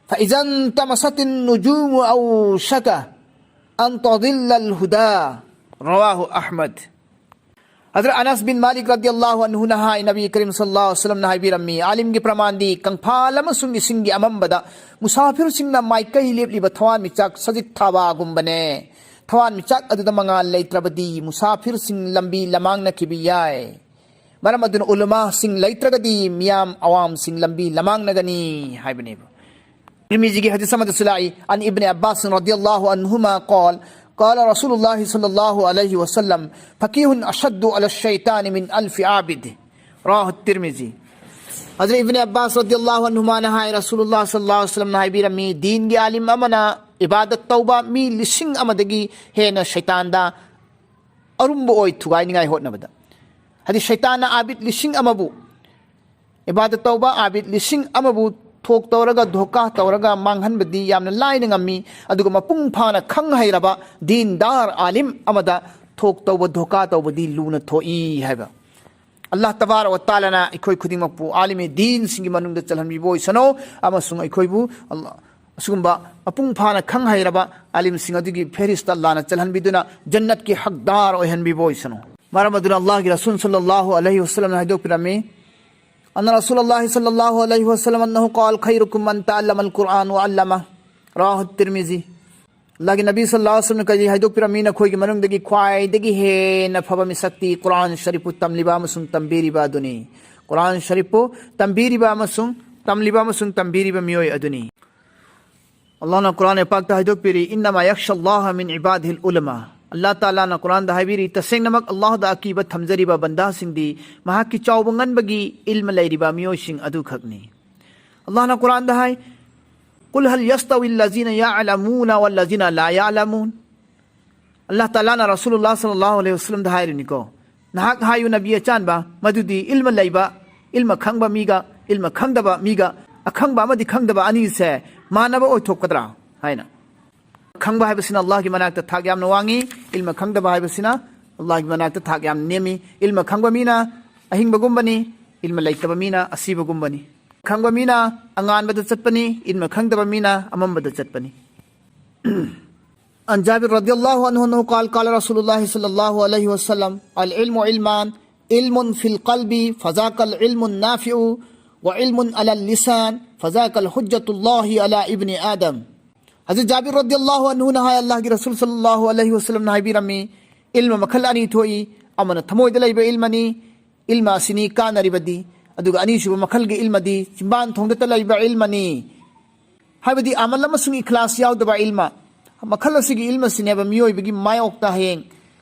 فإذا انطمست النجوم أوشك أن تضل الهدى. رواه أحمد. Hazrat Anas bin Malik radiyallahu anhuna ꯍꯥꯏ, ꯅꯕꯤ ꯀꯔꯤꯝ ꯁꯜꯂꯜꯂꯥꯍꯨ ꯑꯂꯥꯏꯍꯤ ꯋꯥꯁꯜꯂꯝꯅ ꯍꯥꯏꯕꯤꯔꯝꯃꯤ, ꯑꯥꯂꯤꯝꯒꯤ ꯄ꯭ꯔꯃꯥꯟꯗꯤ ꯀꯪꯐꯥꯜ ꯑꯃꯁꯨꯡ ꯏꯁꯤꯡꯒꯤ ꯑꯃꯝꯕꯗ ꯃꯨꯁꯥꯐꯤꯔꯁꯤꯡꯅ ꯃꯥꯏꯀꯩ ꯂꯦꯞꯂꯤꯕ ꯊꯋꯥꯟꯃꯤꯆꯥꯛ ꯁꯖꯤꯛ ꯊꯥꯕꯒꯨꯝꯕꯅꯦ꯫ ꯊꯋꯥꯟꯃꯤꯆꯥꯛ ꯑꯗꯨꯗ ꯃꯉꯥꯜ ꯂꯩꯇ꯭ꯔꯕꯗꯤ ꯃꯨꯁꯥꯐꯤꯔꯁꯤꯡ ꯂꯝꯕꯤ ꯂꯃꯥꯡꯅꯈꯤꯕ ꯌꯥꯏ꯫ ꯃꯔꯝ ꯑꯗꯨꯅ ꯎꯂꯃꯥꯁꯤꯡ ꯂꯩꯇ꯭ꯔꯒꯗꯤ ꯃꯤꯌꯥꯝ ꯑꯋꯥꯝꯁꯤꯡ ꯂꯝꯕꯤ ꯂꯃꯥꯡꯅꯒꯅꯤ ꯍꯥꯏꯕꯅꯦꯕ꯫ ꯇꯤꯔꯃꯤꯖꯤꯒꯤ ꯍꯗꯤꯁ ꯑꯃꯗꯁꯨ ꯂꯥꯛꯏ, عن ابن عباس رضي الله عنهما قال، قال رسول الله صلى الله عليه وسلم، فقيه أشد على الشيطان من ألف عابد. رواه الترمذي. ꯍꯖꯔꯠ ꯏꯕꯅꯦ ꯑꯕꯥꯁ ꯔꯗꯤꯌꯜꯂꯥꯍꯨ ꯑꯟꯍꯨꯃꯥꯅ ꯍꯥꯏ, ꯔꯁꯨꯂꯨꯜꯂꯥꯍ ꯁꯜꯂꯜꯂꯥꯍꯨ ꯑꯂꯥꯏꯍꯤ ꯋꯥꯁꯜꯂꯝꯅ ꯍꯥꯏꯕꯤꯔꯝꯃꯤ, ꯗꯤꯟꯒꯤ ꯑꯥꯂꯤꯝ ꯑꯃꯅ ꯏꯕꯥꯗꯠ ꯇꯧꯕ ꯃꯤ ꯂꯤꯁꯤꯡ ꯑꯃꯗꯒꯤ ꯍꯦꯟꯅ ꯁꯩꯇꯥꯟꯗ ꯑꯔꯨꯝꯕ ꯑꯣꯏ ꯊꯨꯒꯥꯏꯅꯤꯡꯉꯥꯏ ꯍꯣꯠꯅꯕꯗ, ꯍꯥꯏꯗꯤ ꯁꯩꯇꯥꯟꯅ ꯑꯥꯕꯤꯗ ꯂꯤꯁꯤꯡ ꯑꯃꯕꯨ, ꯏꯕꯥꯗꯠ ꯇꯧꯕ ꯑꯥꯕꯤꯗ ꯂꯤꯁꯤꯡ ꯑꯃꯕꯨ ꯊꯣꯛ ꯇꯧꯔꯒ, ꯙꯣꯀꯥ ꯇꯧꯔꯒ ꯃꯥꯡꯍꯟꯕꯗꯤ ꯌꯥꯝꯅ ꯂꯥꯏꯅ ꯉꯝꯃꯤ, ꯑꯗꯨꯒ ꯃꯄꯨꯡ ꯐꯥꯅ ꯈꯪ ꯍꯩꯔꯕ ꯗꯤꯟꯗꯥꯔ ꯑꯥꯂꯤꯝ ꯑꯃꯗ ꯊꯣꯛ ꯇꯧꯕ, ꯙꯣꯀꯥ ꯇꯧꯕꯗꯤ ꯂꯨꯅ ꯊꯣꯛꯏ ꯍꯥꯏꯕ꯫ ꯑꯜꯂꯥꯍ ꯇꯕꯥꯔꯛ ꯋ ꯇꯥꯂꯥꯅ ꯑꯩꯈꯣꯏ ꯈꯨꯗꯤꯡꯃꯛꯄꯨ ꯑꯥꯂꯤꯃꯦ ꯗꯤꯟꯁꯤꯡꯒꯤ ꯃꯅꯨꯡꯗ ꯆꯜꯍꯟꯕꯤꯕ ꯑꯣꯏꯁꯅꯨ, ꯑꯃꯁꯨꯡ ꯑꯩꯈꯣꯏꯕꯨ ꯑꯜꯂꯥꯍ ꯑꯁꯤꯒꯨꯝꯕ ꯃꯄꯨꯡ ꯐꯥꯅ ꯈꯪ ꯍꯩꯔꯕ ꯑꯥꯂꯤꯝꯁꯤꯡ ꯑꯗꯨꯒꯤ ꯐꯦꯍꯔꯤꯁꯇ ꯑꯜꯂꯥꯍꯅ ꯆꯜꯍꯟꯕꯤꯗꯨꯅ ꯖꯟꯅꯠꯀꯤ ꯍꯛꯗꯥꯔ ꯑꯣꯏꯍꯟꯕꯤꯕ ꯑꯣꯏꯁꯅꯨ꯫ ꯃꯔꯝ ꯑꯗꯨꯅ ꯑꯜꯂꯥꯍꯒꯤ ꯔꯁꯨꯜ ꯁꯜꯂꯜꯂꯥꯍꯨ ꯑꯂꯩꯍꯤ ꯋꯁꯜꯂꯝꯅ ꯍꯥꯏꯗꯣꯛꯄꯤꯔꯝꯃꯤ, أن رسول الله صلى الله عليه وسلم أنه قال، خيركم من تعلم القرآن وعلمه. رواه الترمذي. ꯑꯜꯂꯥꯍꯒꯤ ꯅꯕꯤ ꯁꯜꯂꯜꯂꯥꯍꯨ ꯑꯂꯩꯍꯤ ꯋꯁꯜꯂꯝꯅ ꯀꯔꯤ ꯍꯥꯏꯗꯣꯛꯄꯤꯔꯝꯃꯤ? ꯅꯈꯣꯏꯒꯤ ꯃꯅꯨꯡꯗꯒꯤ ꯈ꯭ꯋꯥꯏꯗꯒꯤ ꯍꯦꯟꯅ ꯐꯕ ꯃꯤꯁꯛꯇꯤ ꯀꯨꯔꯥꯟ ꯁꯔꯤꯐꯄꯨ ꯇꯝꯂꯤꯕ ꯑꯃꯁꯨꯡ ꯇꯝꯕꯤꯔꯤꯕ ꯑꯗꯨꯅꯤ꯫ ꯀꯨꯔꯥꯟ ꯁꯔꯤꯐꯄꯨ ꯇꯝꯕꯤꯔꯤꯕ ꯑꯃꯁꯨꯡ ꯇꯝꯂꯤꯕ ꯑꯃꯁꯨꯡ ꯇꯝꯕꯤꯔꯤꯕ ꯃꯤꯑꯣꯏ ꯑꯗꯨꯅꯤ꯫ ꯑꯜꯂꯥꯍꯅ ꯀꯨꯔꯥꯟ ꯄꯥꯛꯇ ꯍꯥꯏꯗꯣꯛꯄꯤꯔꯤ, إنما يخشى الله من عباده العلماء. ꯑꯜꯂꯥꯍ ꯇꯥꯂꯥꯅ ꯀꯨꯔꯥꯟꯗ ꯍꯥꯏꯕꯤꯔꯤ, ꯇꯁꯦꯡꯅꯃꯛ ꯑꯜꯂꯥꯍꯗ ꯑꯀꯤꯕ ꯊꯝꯖꯔꯤꯕ ꯕꯟꯗꯥꯁꯤꯡꯗꯤ ꯃꯍꯥꯛꯀꯤ ꯆꯥꯎꯕ ꯉꯟꯕꯒꯤ ꯏꯜꯃ ꯂꯩꯔꯤꯕ ꯃꯤꯑꯣꯏꯁꯤꯡ ꯑꯗꯨꯈꯛꯅꯤ꯫ ꯑꯜꯂꯥꯍꯅ ꯀꯨꯔꯥꯟꯗ ꯍꯥꯏ, قل هل يستوي الذين يعلمون والذين لا يعلمون. ꯑꯜꯂꯥꯍ ꯇꯥꯂꯥꯅ ꯔꯁꯨꯂꯨꯜꯂꯥꯍ ꯁꯜꯂꯜꯂꯥꯍꯨ ꯑꯂꯩꯍꯤ ꯋꯁꯜꯂꯝꯗ ꯍꯥꯏꯔꯤꯅꯤꯀꯣ, ꯅꯍꯥꯛ ꯍꯥꯏꯌꯨ ꯅꯕꯤ ꯑꯆꯥꯟꯕ, ꯃꯗꯨꯗꯤ ꯏꯜꯃ ꯂꯩꯕ, ꯏꯜꯃ ꯈꯪꯕ ꯃꯤꯒ ꯏꯜꯃ ꯈꯪꯗꯕ ꯃꯤꯒ, ꯑꯈꯪꯕ ꯑꯃꯗꯤ ꯈꯪꯗꯕ ꯑꯅꯤꯁꯦ ꯃꯥꯟꯅꯕ ꯑꯣꯏꯊꯣꯛꯀꯗ꯭ꯔꯥ ꯍꯥꯏꯅ꯫ ꯈꯪꯕ ꯍꯥꯏꯕꯁꯤꯅ ꯑꯜꯂꯥꯍꯒꯤ ꯃꯅꯥꯛꯇ ꯊꯥꯛ ꯌꯥꯝꯅ ꯋꯥꯡꯉꯤ, ꯏꯜꯃ ꯈꯪꯗꯕ ꯍꯥꯏꯕꯁꯤꯅ ꯑꯜꯂꯥꯍꯒꯤ ꯃꯅꯥꯛꯇ ꯊꯥꯛ ꯌꯥꯝꯅ ꯅꯦꯝꯃꯤ꯫ ꯏꯜꯃ ꯈꯪꯕ ꯃꯤꯅ ꯑꯍꯤꯡꯕꯒꯨꯝꯕꯅꯤ, ꯏꯜꯃ ꯂꯩꯇꯕ ꯃꯤꯅ ꯑꯁꯤꯕꯒꯨꯝꯕꯅꯤ꯫ ꯈꯪꯕ ꯃꯤꯅ ꯑꯉꯥꯟꯕꯗ ꯆꯠꯄꯅꯤ, ꯏꯜꯃ ꯈꯪꯗꯕ ꯃꯤꯅ ꯑꯃꯝꯕꯗ ꯆꯠꯄꯅꯤ꯫ عن جابر رضي الله عنه أنه قال: قال رسول الله صلى الله عليه وسلم: العلم علمان، علم في القلب، فذاك العلم النافع، وعلم على اللسان، فذاك الحجة الله على ابن آدم. ꯍꯧꯖꯤꯛ ꯖꯥꯕꯤꯔ ꯔꯗꯤꯌꯜꯂꯥꯍꯨ ꯑꯟꯍꯨꯅ ꯍꯥꯏ, ꯑꯜꯂꯥꯍꯒꯤ ꯔꯁꯨꯜ ꯁꯜꯂꯜꯂꯥꯍꯨ ꯑꯂꯩꯍꯤ ꯋꯁꯜꯂꯝꯅ ꯍꯥꯏꯕꯤꯔꯝꯃꯤ, ꯏꯜꯃ ꯃꯈꯜ ꯑꯅꯤ ꯊꯣꯛꯏ, ꯑꯃꯅ ꯊꯃꯣꯏꯗ ꯂꯩꯕ ꯏꯜꯃꯅꯤ, ꯏꯜꯃ ꯑꯁꯤꯅꯤ ꯀꯥꯟꯅꯔꯤꯕꯗꯤ, ꯑꯗꯨꯒ ꯑꯅꯤꯁꯨꯕ ꯃꯈꯜꯒꯤ ꯏꯜꯃꯗꯤ ꯆꯤꯝꯕꯥꯟ ꯊꯣꯡꯗꯇ ꯂꯩꯕ ꯏꯜꯃꯅꯤ꯫ ꯍꯥꯏꯕꯗꯤ ꯑꯃꯜ ꯑꯃꯁꯨꯡ ꯏꯈ꯭ꯂꯥꯁ ꯌꯥꯎꯗꯕ ꯏꯜꯃ꯫ ꯃꯈꯜ ꯑꯁꯤꯒꯤ ꯏꯜꯃꯁꯤꯅꯦꯕ ꯃꯤꯑꯣꯏꯕꯒꯤ ꯃꯥꯌꯣꯛꯇ ꯍꯌꯦꯡ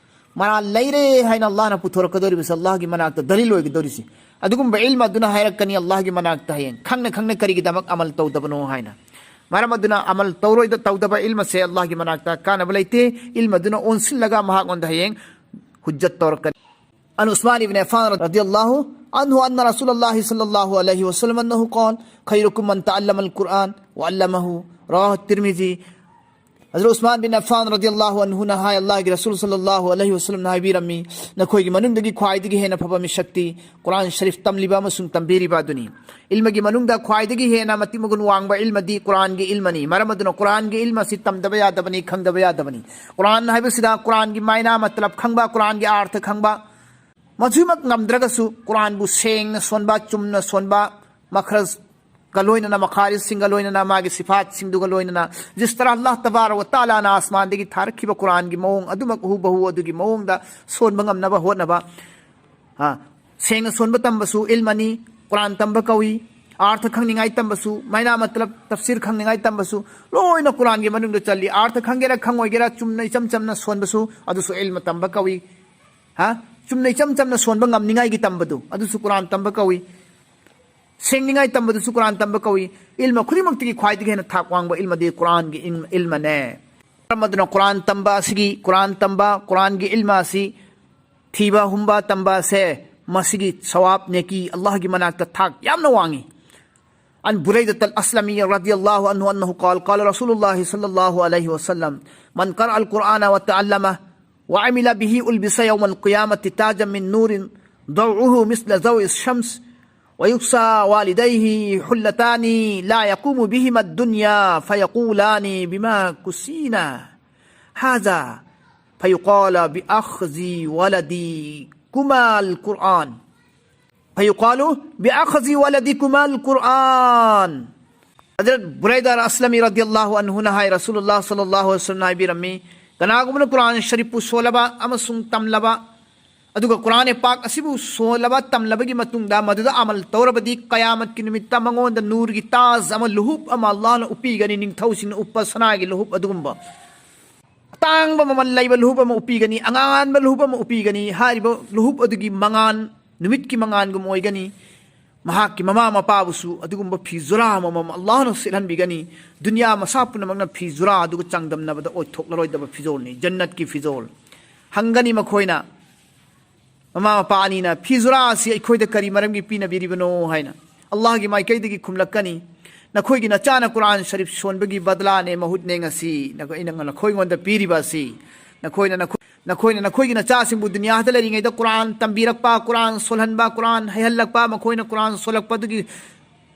ꯃꯔꯥꯜ ꯂꯩꯔꯦ ꯍꯥꯏꯅ ꯑꯜꯂꯥꯍꯅ ꯄꯨꯊꯣꯔꯛꯀꯗꯧꯔꯤꯕꯁꯦ, ꯑꯜꯂꯥꯍꯒꯤ ꯃꯅꯥꯛꯇ ꯗꯂꯤꯜ ꯑꯣꯏꯒꯗꯧꯔꯤꯁꯦ꯫ ꯑꯗꯨꯒꯨꯝꯕ ꯏꯜꯃ ꯑꯗꯨꯅ ꯍꯥꯏꯔꯛꯀꯅꯤ ꯑꯜꯂꯥꯍꯒꯤ ꯃꯅꯥꯛꯇ ꯍꯌꯦꯡ, ꯈꯪꯅ ꯈꯪꯅ ꯀꯔꯤꯒꯤꯗꯃꯛ ꯑꯃꯜ ꯇꯧꯗꯕꯅꯣ ꯍꯥꯏꯅ꯫ ꯃꯔꯝ ꯑꯗꯨꯅ ꯑꯃꯜ ꯇꯧꯔꯣꯏꯗ ꯇꯧꯗꯕ ꯏꯜꯃꯁꯦ ꯑꯜꯂꯥꯍꯒꯤ ꯃꯅꯥꯛꯇ ꯀꯥꯟꯅꯕ ꯂꯩꯇꯦ꯫ ꯏꯜꯃ ꯑꯗꯨꯅ ꯑꯣꯟꯁꯤꯜꯂꯒ ꯃꯍꯥꯛꯉꯣꯟꯗ ꯍꯌꯦꯡ ꯍꯨꯖꯖꯠ ꯇꯧꯔꯛꯀꯅꯤ꯫ عن عثمان بن عفان رضي الله عنه أن رسول الله صلى الله عليه وسلم أنه قال: خيركم من تعلم القرآن وعلمه. رواه الترمذي. ꯍꯖꯔꯠ ꯎꯁꯃꯥꯟ ꯕꯤꯟ ꯑꯐꯥꯟ ꯔꯗꯤꯌꯜꯂꯥꯍꯨ ꯑꯟꯍꯨꯅ ꯍꯥꯏ, ꯑꯜꯂꯥꯍꯒꯤ ꯔꯁꯨꯜ ꯁꯜꯂꯜꯂꯥꯍꯨ ꯑꯂꯩꯍꯤ ꯋꯁꯜꯂꯝꯅ ꯍꯥꯏꯕꯤꯔꯝꯃꯤ, ꯅꯈꯣꯏꯒꯤ ꯃꯅꯨꯡꯗꯒꯤ ꯈ꯭ꯋꯥꯏꯗꯒꯤ ꯍꯦꯟꯅ ꯐꯕ ꯃꯤꯁꯛꯇꯤ ꯀꯨꯔꯥꯟ ꯁꯔꯤꯐ ꯇꯝꯂꯤꯕ ꯑꯃꯁꯨꯡ ꯇꯝꯕꯤꯔꯤꯕ ꯑꯗꯨꯅꯤ꯫ ꯏꯜꯃꯒꯤ ꯃꯅꯨꯡꯗ ꯈ꯭ꯋꯥꯏꯗꯒꯤ ꯍꯦꯟꯅ ꯃꯇꯤꯛ ꯃꯒꯨꯟ ꯋꯥꯡꯕ ꯏꯜꯃꯗꯤ ꯀꯨꯔꯥꯟꯒꯤ ꯏꯜꯃꯅꯤ꯫ ꯃꯔꯝ ꯑꯗꯨꯅ ꯀꯨꯔꯥꯟꯒꯤ ꯏꯜꯃ ꯑꯁꯤ ꯇꯝꯗꯕ ꯌꯥꯗꯕꯅꯤ, ꯈꯪꯗꯕ ꯌꯥꯗꯕꯅꯤ꯫ ꯀꯨꯔꯥꯟ ꯍꯥꯏꯕꯁꯤꯗ ꯀꯨꯔꯥꯟꯒꯤ ꯃꯥꯏꯅꯥ ꯃꯇꯂꯕ ꯈꯪꯕ, ꯀꯨꯔꯥꯟꯒꯤ ꯑꯥꯔꯊ ꯈꯪꯕ, ꯃꯁꯤꯃꯛ ꯉꯝꯗ꯭ꯔꯒꯁꯨ ꯀꯨꯔꯥꯟꯕꯨ ꯁꯦꯡꯅ ꯁꯣꯟꯕ, ꯆꯨꯝꯅ ꯁꯣꯟꯕ, ꯃꯈ꯭ꯔꯖꯒ ꯂꯣꯏꯅꯅ, ꯃꯈꯥꯔꯤꯖꯁꯤꯡꯒ ꯂꯣꯏꯅꯅ, ꯃꯥꯒꯤ ꯁꯤꯐꯥꯠꯁꯤꯡꯗꯨꯒ ꯂꯣꯏꯅꯅ, ꯖꯤꯁ ꯇꯔꯥ ꯑꯜꯂꯥꯍ ꯇꯕꯥꯔꯛ ꯋ ꯇꯥꯂꯥꯅ ꯑꯁꯃꯥꯟꯗꯒꯤ ꯊꯥꯔꯛꯈꯤꯕ ꯀꯨꯔꯥꯟꯒꯤ ꯃꯑꯣꯡ ꯑꯗꯨꯃꯛ ꯍꯨꯕꯍꯨ ꯑꯗꯨꯒꯤ ꯃꯑꯣꯡꯗ ꯁꯣꯟꯕ ꯉꯝꯅꯕ ꯍꯣꯠꯅꯕ꯫ ꯍꯥ? ꯁꯦꯡꯅ ꯁꯣꯟꯕ ꯇꯝꯕꯁꯨ ꯏꯜꯃꯅꯤ, ꯀꯨꯔꯥꯟ ꯇꯝꯕ ꯀꯧꯏ꯫ ꯑꯥꯔꯊ ꯈꯪꯅꯤꯡꯉꯥꯏ ꯇꯝꯕꯁꯨ, ꯃꯥꯏꯅꯥ ꯃꯇꯂꯕ ꯇꯐꯁꯤꯔ ꯈꯪꯅꯤꯡꯉꯥꯏ ꯇꯝꯕꯁꯨ ꯂꯣꯏꯅ ꯀꯨꯔꯥꯟꯒꯤ ꯃꯅꯨꯡꯗ ꯆꯜꯂꯤ꯫ ꯑꯥꯔꯊ ꯈꯪꯒꯦꯔꯥ ꯈꯪꯉꯣꯏꯒꯦꯔꯥ, ꯆꯨꯝꯅ ꯏꯆꯝ ꯆꯝꯅ ꯁꯣꯟꯕꯁꯨ, ꯑꯗꯨꯁꯨ ꯏꯜꯃ ꯇꯝꯕ ꯀꯧꯏ꯫ ꯍꯥ? ꯆꯨꯝꯅ ꯏꯆꯝ ꯆꯝꯅ ꯁꯣꯟꯕ ꯉꯝꯅꯤꯡꯉꯥꯏꯒꯤ ꯇꯝꯕꯗꯨ, ꯑꯗꯨꯁꯨ ꯀꯨꯔꯥꯟ ꯇꯝꯕ ꯀꯧꯏ꯫ ꯁꯦꯡꯅꯤꯡꯉꯥꯏ ꯇꯝꯕꯗꯨꯁꯨ ꯀꯨꯔꯥꯟ ꯇꯝꯕ ꯀꯧꯏ꯫ ꯏꯜꯃ ꯈꯨꯗꯤꯡꯃꯛꯇꯒꯤ ꯈ꯭ꯋꯥꯏꯗꯒꯤ ꯍꯦꯟꯅ ꯊꯥꯛ ꯋꯥꯡꯕ ꯏꯜꯃꯗꯤ ꯀꯨꯔꯥꯟꯒꯤ ꯏꯜ-, ꯏꯜꯃꯅꯦ꯫ ꯃꯔꯝ ꯑꯗꯨꯅ ꯀꯨꯔꯥꯟ ꯇꯝꯕ ꯑꯁꯤꯒꯤ, ꯀꯨꯔꯥꯟ ꯇꯝꯕ, ꯀꯨꯔꯥꯟꯒꯤ ꯏꯜꯃ ꯑꯁꯤ ꯊꯤꯕ ꯍꯨꯝꯕ ꯇꯝꯕ ꯑꯁꯦ, ꯃꯁꯤꯒꯤ ꯁꯋꯥꯕ, ꯅꯦꯀꯤ, ꯑꯜꯂꯥꯍꯒꯤ ꯃꯅꯥꯛꯇ ꯊꯥꯛ ꯌꯥꯝꯅ ꯋꯥꯡꯉꯤ꯫ عن بريدة الأسلمي رضي الله عنه أنه قال: قال رسول الله صلى الله عليه وسلم: من قرأ القرآن وتعلمه وعمل به ألبس يوم القيامة تاجا من نور ضوءه مثل ضوء الشمس ويكسى والديه حلتان لا يقوم بهما الدنيا فيقولان بما كسينا هذا فيقال بأخذ ولدكما القرآن فيقال بأخذ ولدكما القرآن. Hazrat Buraida Aslami radiyallahu anhuna hai, Rasulullah sallallahu alaihi wasallam haibirammi, ꯀꯅꯥꯒꯨꯝꯕꯅ ꯀꯨꯔꯥꯟ ꯁꯔꯤꯐꯄꯨ ꯁꯣꯜꯂꯕ ꯑꯃꯁꯨꯡ ꯇꯝꯂꯕ, ꯑꯗꯨꯒ ꯀꯨꯔꯥꯟ ꯄꯥꯛ ꯑꯁꯤꯕꯨ ꯁꯣꯜꯂꯕ, ꯇꯝꯂꯕꯒꯤ ꯃꯇꯨꯡꯗ ꯃꯗꯨꯗ ꯑꯃꯜ ꯇꯧꯔꯕꯗꯤ, ꯀꯌꯥꯃꯠꯀꯤ ꯅꯨꯃꯤꯠꯇ ꯃꯉꯣꯟꯗ ꯅꯨꯔꯒꯤ ꯇꯥꯖ ꯑꯃ, ꯂꯨꯍꯨꯞ ꯑꯃ ꯑꯜꯂꯥꯍꯅ ꯎꯞꯄꯤꯒꯅꯤ, ꯅꯤꯡꯊꯧꯁꯤꯡꯅ ꯎꯞꯄ ꯁꯅꯥꯒꯤ ꯂꯨꯍꯨꯞ ꯑꯗꯨꯒꯨꯝꯕ꯫ ꯑꯇꯥꯡꯕ ꯃꯃꯜ ꯂꯩꯕ ꯂꯨꯍꯨꯞ ꯑꯃ ꯎꯞꯄꯤꯒꯅꯤ, ꯑꯉꯥꯟꯕ ꯂꯨꯍꯨꯞ ꯑꯃ ꯎꯞꯄꯤꯒꯅꯤ꯫ ꯍꯥꯏꯔꯤꯕ ꯂꯨꯍꯨꯞ ꯑꯗꯨꯒꯤ ꯃꯉꯥꯜ ꯅꯨꯃꯤꯠꯀꯤ ꯃꯉꯥꯜꯒꯨꯝ ꯑꯣꯏꯒꯅꯤ꯫ ꯃꯍꯥꯛꯀꯤ ꯃꯃꯥ ꯃꯄꯥꯕꯨꯁꯨ ꯑꯗꯨꯒꯨꯝꯕ ꯐꯤ ꯖꯨꯔꯥ ꯑꯃꯃꯝ ꯑꯜꯂꯥꯍꯅ ꯁꯦꯠꯍꯟꯕꯤꯒꯅꯤ꯫ ꯗꯨꯅꯤꯌꯥ ꯃꯁꯥ ꯄꯨꯝꯅꯃꯛꯅ ꯐꯤ ꯖꯨꯔꯥ ꯑꯗꯨꯒ ꯆꯥꯡꯗꯝꯅꯕꯗ ꯑꯣꯏꯊꯣꯛꯂꯔꯣꯏꯗꯕ ꯐꯤꯖꯣꯜꯅꯤ, ꯖꯟꯅꯠꯀꯤ ꯐꯤꯖꯣꯜ꯫ ꯍꯪꯒꯅꯤ ꯃꯈꯣꯏꯅ, ꯃꯃꯥ ꯃꯄꯥ ꯑꯅꯤꯅ, "ꯐꯤ ꯖꯨꯔꯥ ꯑꯁꯤ ꯑꯩꯈꯣꯏꯗ ꯀꯔꯤ ꯃꯔꯝꯒꯤ ꯄꯤꯅꯕꯤꯔꯤꯕꯅꯣ?" ꯍꯥꯏꯅ꯫ ꯑꯜꯂꯥꯍꯒꯤ ꯃꯥꯏꯀꯩꯗꯒꯤ ꯈꯨꯝꯂꯛꯀꯅꯤ, "ꯅꯈꯣꯏꯒꯤ ꯅꯆꯥꯅ ꯀꯨꯔꯥꯟ ꯁꯔꯤꯐ ꯁꯣꯟꯕꯒꯤ ꯕꯗꯂꯥꯅꯦ, ꯃꯍꯨꯠꯅꯦ ꯉꯁꯤ ꯅꯈꯣꯏ-, ꯑꯩꯅ ꯅꯈꯣꯏꯉꯣꯟꯗ ꯄꯤꯔꯤꯕ ꯑꯁꯤ꯫ ꯅꯈꯣꯏꯅ ꯅꯈꯣꯏ-, ꯅꯈꯣꯏꯅ ꯅꯈꯣꯏꯒꯤ ꯅꯆꯥꯁꯤꯡꯕꯨ ꯗꯨꯅꯤꯌꯥꯗ ꯂꯩꯔꯤꯉꯩꯗ ꯀꯨꯔꯥꯟ ꯇꯝꯕꯤꯔꯛꯄ, ꯀꯨꯔꯥꯟ ꯁꯣꯜꯍꯟꯕ, ꯀꯨꯔꯥꯟ ꯍꯩꯍꯜꯂꯛꯄ, ꯃꯈꯣꯏꯅ ꯀꯨꯔꯥꯟ ꯁꯣꯜꯂꯛꯄꯗꯨꯒꯤ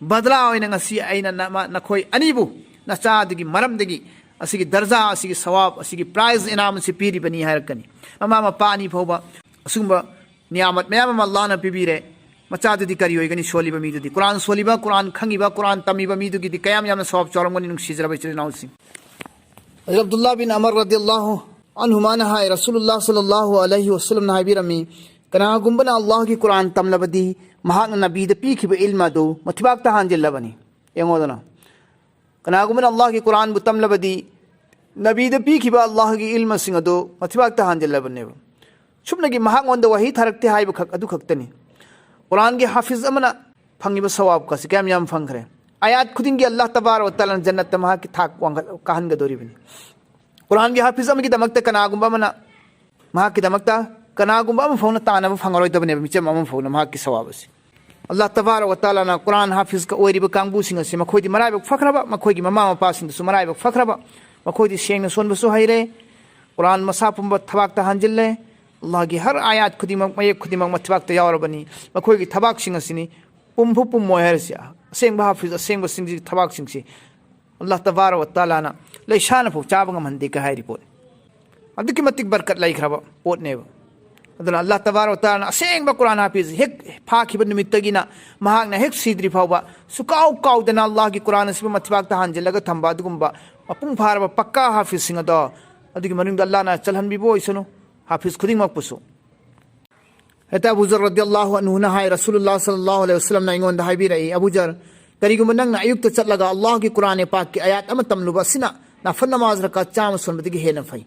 ꯕꯗꯂꯥ ꯑꯣꯏꯅ ꯉꯁꯤ ꯑꯩꯅ ꯅꯃ-, ꯅꯈꯣꯏ ꯑꯅꯤꯕꯨ, ꯅꯆꯥꯗꯨꯒꯤ ꯃꯔꯝꯗꯒꯤ ꯑꯁꯤꯒꯤ ꯗꯔꯖꯥ, ꯑꯁꯤꯒꯤ ꯁꯋꯥꯕ, ꯑꯁꯤꯒꯤ ꯄ꯭ꯔꯥꯏꯖ, ꯏꯅꯥꯝ ꯑꯁꯤ ꯄꯤꯔꯤꯕꯅꯤ" ꯍꯥꯏꯔꯛꯀꯅꯤ꯫ ꯃꯃꯥ ꯃꯄꯥ ꯑꯅꯤ ꯐꯥꯎꯕ ꯑꯁꯤꯒꯨꯝꯕ ꯅꯤꯌꯥꯃꯠ ꯃꯌꯥꯝ ꯑꯃ ꯑꯜꯂꯥꯍꯅ ꯄꯤꯕꯤꯔꯦ꯫ ꯃꯆꯥꯗꯨꯗꯤ ꯀꯔꯤ ꯑꯣꯏꯒꯅꯤ? ꯁꯣꯜꯂꯤꯕ ꯃꯤꯗꯨꯗꯤ, ꯀꯨꯔꯥꯟ ꯁꯣꯜꯂꯤꯕ, ꯀꯨꯔꯥꯟ ꯈꯪꯉꯤꯕ, ꯀꯨꯔꯥꯟ ꯇꯝꯃꯤꯕ ꯃꯤꯗꯨꯒꯤꯗꯤ ꯀꯌꯥꯝ ꯌꯥꯝꯅ ꯁꯋꯥꯕ ꯆꯥꯎꯔꯝꯒꯅꯤ, ꯅꯨꯡꯁꯤꯖꯔꯕ ꯏꯆꯤꯜ ꯏꯅꯥꯎꯁꯤꯡ꯫ ꯍꯖꯔꯠ ꯑꯕꯗꯨꯜꯂꯥꯍ ꯕꯤꯟ ꯑꯃꯔ ꯔꯗꯤꯌꯜꯂꯥꯍꯨ ꯑꯟꯍꯨꯃꯥꯅ ꯍꯥꯏ, ꯔꯁꯨꯂꯨꯜꯂꯥꯍ ꯁꯜꯂꯜꯂꯥꯍꯨ ꯑꯂꯩꯍꯤ ꯋꯁꯜꯂꯝꯅ ꯍꯥꯏꯕꯤꯔꯝꯃꯤ, "ꯀꯅꯥꯒꯨꯝꯕꯅ ꯑꯜꯂꯥꯍꯒꯤ ꯀꯨꯔꯥꯟ ꯇꯝꯂꯕꯗꯤ, ꯃꯍꯥꯛꯅ ꯅꯕꯤꯗ ꯄꯤꯈꯤꯕ ꯏꯜꯃ ꯑꯗꯨ ꯃꯊꯤꯕꯥꯛꯇ ꯍꯥꯟꯖꯤꯜꯂꯕꯅꯤ"꯫ ꯌꯦꯡꯉꯣꯗꯅ, ꯀꯅꯥꯒꯨꯝꯕꯅ ꯑꯜꯂꯥꯍꯒꯤ ꯀꯨꯔꯥꯟꯕꯨ ꯇꯝꯂꯕꯗꯤ, ꯅꯕꯤꯗ ꯄꯤꯈꯤꯕ ꯑꯜꯂꯥꯍꯒꯤ ꯏꯜꯃꯁꯤꯡ ꯑꯗꯨ ꯃꯊꯤꯕꯥꯛꯇ ꯍꯥꯟꯖꯤꯜꯂꯕꯅꯦꯕ꯫ ꯁꯨꯞꯅꯒꯤ ꯃꯍꯥꯛꯉꯣꯟꯗ ꯋꯥꯍꯤ ꯊꯥꯔꯛꯇꯦ ꯍꯥꯏꯕ ꯈꯛ ꯑꯗꯨ ꯈꯛꯇꯅꯤ꯫ ꯀꯨꯔꯥꯟꯒꯤ ꯍꯥꯐꯤꯖ ꯑꯃꯅ ꯐꯪꯉꯤꯕ ꯁꯋꯥꯕꯀꯁꯤ ꯀꯌꯥꯝ ꯌꯥꯝ ꯐꯪꯈ꯭ꯔꯦ꯫ ꯑꯌꯥꯠ ꯈꯨꯗꯤꯡꯒꯤ ꯑꯜꯂꯥꯍ ꯇꯕꯥꯔꯛ ꯋ ꯇꯥꯂꯥꯅ ꯖꯟꯅꯠꯇ ꯃꯍꯥꯛꯀꯤ ꯊꯥꯛ ꯋꯥꯡꯈꯠ-, ꯀꯥꯍꯟꯒꯗꯧꯔꯤꯕꯅꯤ꯫ ꯀꯨꯔꯥꯟꯒꯤ ꯍꯥꯐꯤꯖ ꯑꯃꯒꯤꯗꯃꯛꯇ ꯀꯅꯥꯒꯨꯝꯕ ꯑꯃꯅ, ꯃꯍꯥꯛꯀꯤꯗꯃꯛꯇ ꯀꯅꯥꯒꯨꯝꯕ ꯑꯃ ꯐꯥꯎꯅ ꯇꯥꯟꯅꯕ ꯐꯪꯉꯔꯣꯏꯗꯕꯅꯦꯕ, ꯃꯤꯆꯝ ꯑꯃ ꯐꯥꯎꯅ ꯃꯍꯥꯛꯀꯤ ꯁꯋꯥꯕ ꯑꯁꯤ꯫ ꯑꯜꯂꯥꯍ ꯇꯕꯥꯔꯛ ꯋ ꯇꯥꯂꯥꯅ ꯀꯨꯔꯥꯟ ꯍꯥꯐꯤꯖꯀ ꯑꯣꯏꯔꯤꯕ ꯀꯥꯡꯕꯨꯁꯤꯡ ꯑꯁꯤ, ꯃꯈꯣꯏꯗꯤ ꯃꯔꯥꯏꯕꯛ ꯐꯈ꯭ꯔꯕ, ꯃꯈꯣꯏꯒꯤ ꯃꯃꯥ ꯃꯄꯥꯁꯤꯡꯗꯁꯨ ꯃꯔꯥꯏꯕꯛ ꯐꯈ꯭ꯔꯕ, ꯃꯈꯣꯏꯗꯤ ꯁꯦꯡꯅ ꯁꯣꯟꯕꯁꯨ ꯍꯩꯔꯦ, ꯀꯨꯔꯥꯟ ꯃꯁꯥ ꯄꯨꯝꯕ ꯊꯕꯥꯛꯇ ꯍꯥꯟꯖꯤꯜꯂꯦ, ꯑꯜꯂꯥꯍꯒꯤ ꯍꯔ ꯑꯌꯥꯠ ꯈꯨꯗꯤꯡꯃꯛ, ꯃꯌꯦꯛ ꯈꯨꯗꯤꯡꯃꯛ ꯃꯊꯤꯕꯥꯛꯇ ꯌꯥꯎꯔꯕꯅꯤ꯫ ꯃꯈꯣꯏꯒꯤ ꯊꯕꯥꯛꯁꯤꯡ ꯑꯁꯤꯅꯤ ꯄꯨꯝꯐꯨ ꯄꯨꯝꯃꯣꯏ ꯍꯥꯏꯔꯤꯁꯦ꯫ ꯑꯁꯦꯡꯕ ꯍꯥꯐꯤꯖ, ꯑꯁꯦꯡꯕꯁꯤꯡꯁꯤ ꯊꯕꯥꯛꯁꯤꯡꯁꯤ ꯑꯜꯂꯥꯍ ꯇꯕꯥꯔꯛ ꯋ ꯇꯥꯂꯥꯅ ꯂꯩꯁꯥꯅ ꯐꯥꯎ ꯆꯥꯕ ꯉꯝꯍꯟꯗꯦ ꯀ ꯍꯥꯏꯔꯤ ꯄꯣꯠꯅꯤ꯫ ꯑꯗꯨꯛꯀꯤ ꯃꯇꯤꯛ ꯕꯔꯀꯠ ꯂꯩꯈ꯭ꯔꯕ ꯄꯣꯠꯅꯦꯕ꯫ ꯑꯗꯨꯅ ꯑꯜꯂꯥꯍ ꯇꯕꯥꯔꯛ ꯋ ꯇꯥꯂꯥꯅ ꯑꯁꯦꯡꯕ ꯀꯨꯔꯥꯟ ꯍꯥꯐꯤꯖ ꯍꯦꯛ ꯐꯥꯈꯤꯕ ꯅꯨꯃꯤꯠꯇꯒꯤꯅ ꯃꯍꯥꯛꯅ ꯍꯦꯛ ꯁꯤꯗ꯭ꯔꯤ ꯐꯥꯎꯕ ꯁꯨꯀꯥꯎ ꯀꯥꯎꯗꯅ ꯑꯜꯂꯥꯍꯒꯤ ꯀꯨꯔꯥꯟ ꯑꯁꯤꯕꯨ ꯃꯊꯤꯕꯥꯛꯇ ꯍꯥꯟꯖꯤꯜꯂꯒ ꯊꯝꯕ ꯑꯗꯨꯒꯨꯝꯕ ꯃꯄꯨꯡ ꯐꯥꯔꯕ ꯄꯛꯀꯥ ꯍꯥꯐꯤꯖꯁꯤꯡ ꯑꯗꯣ ꯑꯗꯨꯒꯤ ꯃꯅꯨꯡꯗ ꯑꯜꯂꯥꯍꯅ ꯆꯜꯍꯟꯕꯤꯕ ꯑꯣꯏꯁꯅꯨ꯫ ꯍꯥꯐꯤꯖ ꯈꯨꯗꯤꯡꯃꯛꯄꯨꯁꯨ꯫ ꯍꯦꯛꯇ ꯑꯕꯨ ꯖꯔ ꯔꯗꯤꯌꯜꯂꯥꯍꯨ ꯑꯟꯍꯨꯅ ꯍꯥꯏ, ꯔꯁꯨꯂꯨꯜꯂꯥꯍ ꯁꯜꯂꯜꯂꯥꯍꯨ ꯑꯂꯩꯍꯤ ꯋꯁꯜꯂꯝꯅ ꯑꯩꯉꯣꯟꯗ ꯍꯥꯏꯕꯤꯔꯛꯏ, "ꯑꯕꯨ ꯖꯔ, ꯀꯔꯤꯒꯨꯝꯕ ꯅꯪꯅ ꯑꯌꯨꯛꯇ ꯆꯠꯂꯒ ꯑꯜꯂꯥꯍꯒꯤ ꯀꯨꯔꯥꯟ ꯄꯥꯛꯀꯤ ꯑꯌꯥꯠ ꯑꯃ ꯇꯝꯂꯨꯕ ꯑꯁꯤꯅ ꯅꯥꯐꯟ ꯅꯃꯥꯖ ꯔꯀꯥꯠ ꯆꯥꯝꯃ ꯁꯣꯟꯕꯗꯒꯤ ꯍꯦꯟꯅ ꯐꯩ꯫"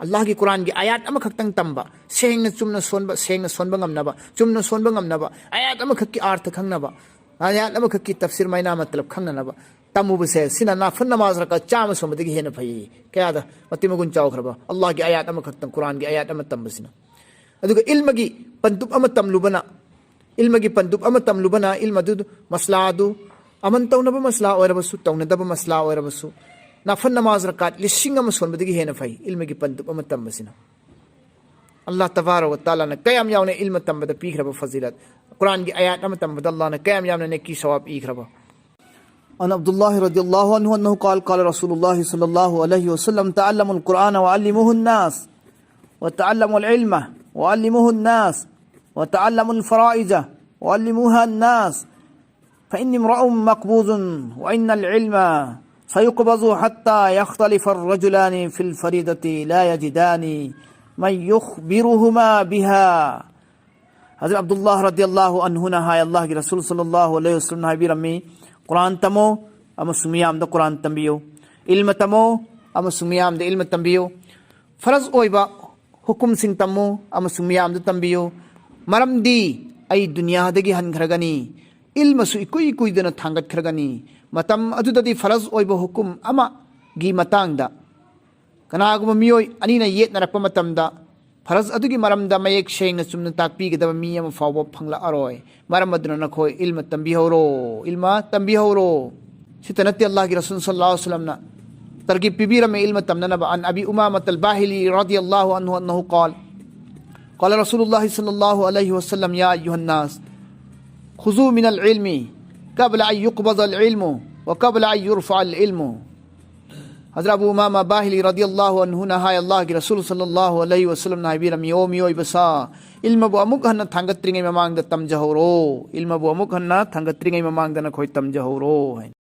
ꯑꯜꯂꯥꯍꯒꯤ ꯀꯨꯔꯥꯟꯒꯤ ꯑꯌꯥꯠ ꯑꯃꯈꯛꯇꯪ ꯇꯝꯕ, ꯁꯦꯡꯅ ꯆꯨꯝꯅ ꯁꯣꯟꯕ, ꯁꯦꯡꯅ ꯁꯣꯟꯕ ꯉꯝꯅꯕ, ꯆꯨꯝꯅ ꯁꯣꯟꯕ ꯉꯝꯅꯕ, ꯑꯌꯥꯠ ꯑꯃꯈꯛꯀꯤ ꯑꯥꯔꯊ ꯈꯪꯅꯕ, ꯑꯌꯥꯠ ꯑꯃꯈꯛꯀꯤ ꯇꯐꯁꯤꯔ ꯃꯥꯏꯅꯥ ꯃꯇꯂꯕ ꯈꯪꯅꯅꯕ ꯇꯝꯃꯨꯕꯁꯦ, ꯁꯤꯅ ꯅꯥꯐꯟ ꯅꯃꯥꯖ ꯔꯀꯥꯠ ꯆꯥꯝꯃ ꯁꯣꯟꯕꯗꯒꯤ ꯍꯦꯟꯅ ꯐꯩ꯫ ꯀꯌꯥꯗ ꯃꯇꯤꯛ ꯃꯒꯨꯟ ꯆꯥꯎꯈ꯭ꯔꯕ ꯑꯜꯂꯥꯍꯒꯤ ꯑꯌꯥꯠ ꯑꯃꯈꯛꯇꯪ, ꯀꯨꯔꯥꯟꯒꯤ ꯑꯌꯥꯠ ꯑꯃ ꯇꯝꯕꯁꯤꯅ꯫ ꯑꯗꯨꯒ ꯏꯜꯃꯒꯤ ꯄꯟꯗꯨꯞ ꯑꯃ ꯇꯝꯂꯨꯕꯅ, ꯏꯜꯃꯒꯤ ꯄꯟꯗꯨꯞ ꯑꯃ ꯇꯝꯂꯨꯕꯅ ꯏꯜꯃꯗꯨ, ꯃꯁꯂꯥ ꯑꯗꯨ, ꯑꯃꯟ ꯇꯧꯅꯕ ꯃꯁꯂꯥ ꯑꯣꯏꯔꯕꯁꯨ, ꯇꯧꯅꯗꯕ ꯃꯁꯂꯥ ꯑꯣꯏꯔꯕꯁꯨ, ꯅꯥꯐꯟ ꯅꯃꯥꯖ ꯔꯀꯥꯠ ꯂꯤꯁꯤꯡ ꯑꯃ ꯁꯣꯟꯕꯗꯒꯤ ꯍꯦꯟꯅ ꯐꯩ ꯏꯜꯃꯒꯤ ꯄꯟꯗꯨꯞ ꯑꯃ ꯇꯝꯕꯁꯤꯅ꯫ ꯑꯜꯂꯥꯍ ꯇꯕꯥꯔꯛ ꯋ ꯇꯥꯂꯥꯅ ꯀꯌꯥꯝ ꯌꯥꯝꯅ ꯏꯜꯃ ꯇꯝꯕꯗ ꯄꯤꯈ꯭ꯔꯕ ꯐꯖꯤꯂꯠ, ꯀꯨꯔꯥꯟꯒꯤ ꯑꯌꯥꯠ ꯑꯃ ꯇꯝꯕꯗ ꯑꯜꯂꯥꯍꯅ ꯀꯌꯥꯝ ꯌꯥꯝꯅ ꯅꯦꯀꯤ ꯁꯋꯥꯕ ꯄꯤꯈ꯭ꯔꯕ꯫ عن عبد الله رضي الله عنه أنه قال: قال رسول الله صلى الله عليه وسلم: تعلموا القرآن وعلموه الناس، وتعلموا العلم وعلموه الناس، وتعلموا الفرائض وعلموها الناس، فإني امرؤ مقبوض، وإن العلم سيقبض حتى يختلف الرجلان في الفريضة لا يجدان من يخبرهما بها. ꯍꯖꯔꯠ ꯑꯕꯗꯨꯜꯂꯥꯍ ꯔꯗꯤꯌꯜꯂꯥꯍꯨ ꯑꯟꯍꯨꯅ ꯍꯥꯏ, ꯑꯜꯂꯥꯍꯒꯤ ꯔꯁꯨꯜ ꯁꯜꯂꯜꯂꯥꯍꯨ ꯑꯂꯩꯍꯤ ꯋꯁꯜꯂꯝꯅ ꯍꯥꯏꯕꯤꯔꯝꯃꯤ, "ꯀꯨꯔꯥꯟ ꯇꯝꯃꯣ ꯑꯃꯁꯨꯡ ꯃꯤꯌꯥꯝꯗ ꯀꯨꯔꯥꯟ ꯇꯝꯕꯤꯌꯨ, ꯏꯜꯃ ꯇꯝꯃꯣ ꯑꯃꯁꯨꯡ ꯃꯤꯌꯥꯝꯗ ꯏꯜꯃ ꯇꯝꯕꯤꯌꯨ, ꯐꯔꯖ ꯑꯣꯏꯕ ꯍꯨꯀꯨꯝꯁꯤꯡ ꯇꯝꯃꯨ ꯑꯃꯁꯨꯡ ꯃꯤꯌꯥꯝꯗ ꯇꯝꯕꯤꯌꯨ, ꯃꯔꯝꯗꯤ ꯑꯩ ꯗꯨꯅꯤꯌꯥꯗꯒꯤ ꯍꯟꯈ꯭ꯔꯒꯅꯤ, ꯏꯜꯃꯁꯨ ꯏꯀꯨꯏ ꯀꯨꯏꯗꯅ ꯊꯥꯡꯒꯠꯈ꯭ꯔꯒꯅꯤ꯫ ꯃꯇꯝ ꯑꯗꯨꯗꯗꯤ ꯐꯔꯖ ꯑꯣꯏꯕ ꯍꯨꯀꯨꯝ ꯑꯃꯒꯤ ꯃꯇꯥꯡꯗ ꯀꯅꯥꯒꯨꯝꯕ ꯃꯤꯑꯣꯏ ꯑꯅꯤꯅ ꯌꯦꯠꯅꯔꯛꯄ ꯃꯇꯝꯗ, ꯐꯔꯖ ꯑꯗꯨꯒꯤ ꯃꯔꯝꯗ ꯃꯌꯦꯛ ꯁꯦꯡꯅ ꯆꯨꯝꯅ ꯇꯥꯛꯄꯤꯒꯗꯕ ꯃꯤ ꯑꯃ ꯐꯥꯎꯕ ꯐꯪꯂꯛꯑꯔꯣꯏ꯫ ꯃꯔꯝ ꯑꯗꯨꯅ ꯅꯈꯣꯏ ꯏꯜꯃ ꯇꯝꯕꯤꯍꯧꯔꯣ, ꯏꯜꯃ ꯇꯝꯕꯤꯍꯧꯔꯣ꯫" ꯁꯤꯇ ꯅꯠꯇꯦ, ꯑꯜꯂꯥꯍꯒꯤ ꯔꯁꯨꯜ ꯁꯜꯂꯜꯂꯥꯍꯨ ꯑꯂꯩꯍꯤ ꯋꯁꯜꯂꯝꯅ ꯇꯔꯒꯤꯕ ꯄꯤꯕꯤꯔꯝꯃꯦ ꯏꯜꯃ ꯇꯝꯅꯅꯕ꯫ عن أبي أمامة الباهلي رضي الله عنه أنه قال: قال رسول الله صلى الله عليه وسلم: يا أيها الناس، ꯈꯨꯖꯨ ꯃꯤꯅꯜ ꯏꯜꯃꯤ ꯀꯕꯂ ꯑꯟ ꯌꯨꯛꯕꯗ ꯑꯜ ꯏꯜꯃꯨ ꯋ ꯀꯕꯂ ꯑꯟ ꯌꯨꯔꯐ ꯑꯜ ꯏꯜꯃꯨ꯫ ꯍꯖꯔꯠ ꯑꯕꯨ ꯎꯃꯥꯃꯥ ꯕꯥꯍꯤꯂꯤ ꯔꯗꯤꯌꯜꯂꯥꯍꯨ ꯑꯟꯍꯨꯅ ꯍꯥꯏ, ꯑꯜꯂꯥꯍꯒꯤ ꯔꯁꯨꯜ ꯁꯜꯂꯜꯂꯥꯍꯨ ꯑꯂꯩꯍꯤ ꯋꯁꯜꯂꯝꯅ ꯍꯥꯏꯕꯤꯔꯝꯃꯤ, "ꯑꯣ ꯃꯤꯑꯣꯏꯕ ꯁꯥ, ꯏꯜꯃꯕꯨ ꯑꯃꯨꯛ ꯍꯟꯅ ꯊꯥꯡꯒꯠꯇ꯭ꯔꯤꯉꯩ ꯃꯃꯥꯡꯗ ꯇꯝꯖꯍꯧꯔꯣ, ꯏꯜꯃꯕꯨ ꯑꯃꯨꯛ ꯍꯟꯅ ꯊꯥꯡꯒꯠꯇ꯭ꯔꯤꯉꯩ ꯃꯃꯥꯡꯗ ꯅꯈꯣꯏ ꯇꯝꯖꯍꯧꯔꯣ" ꯍꯥꯏꯅ꯫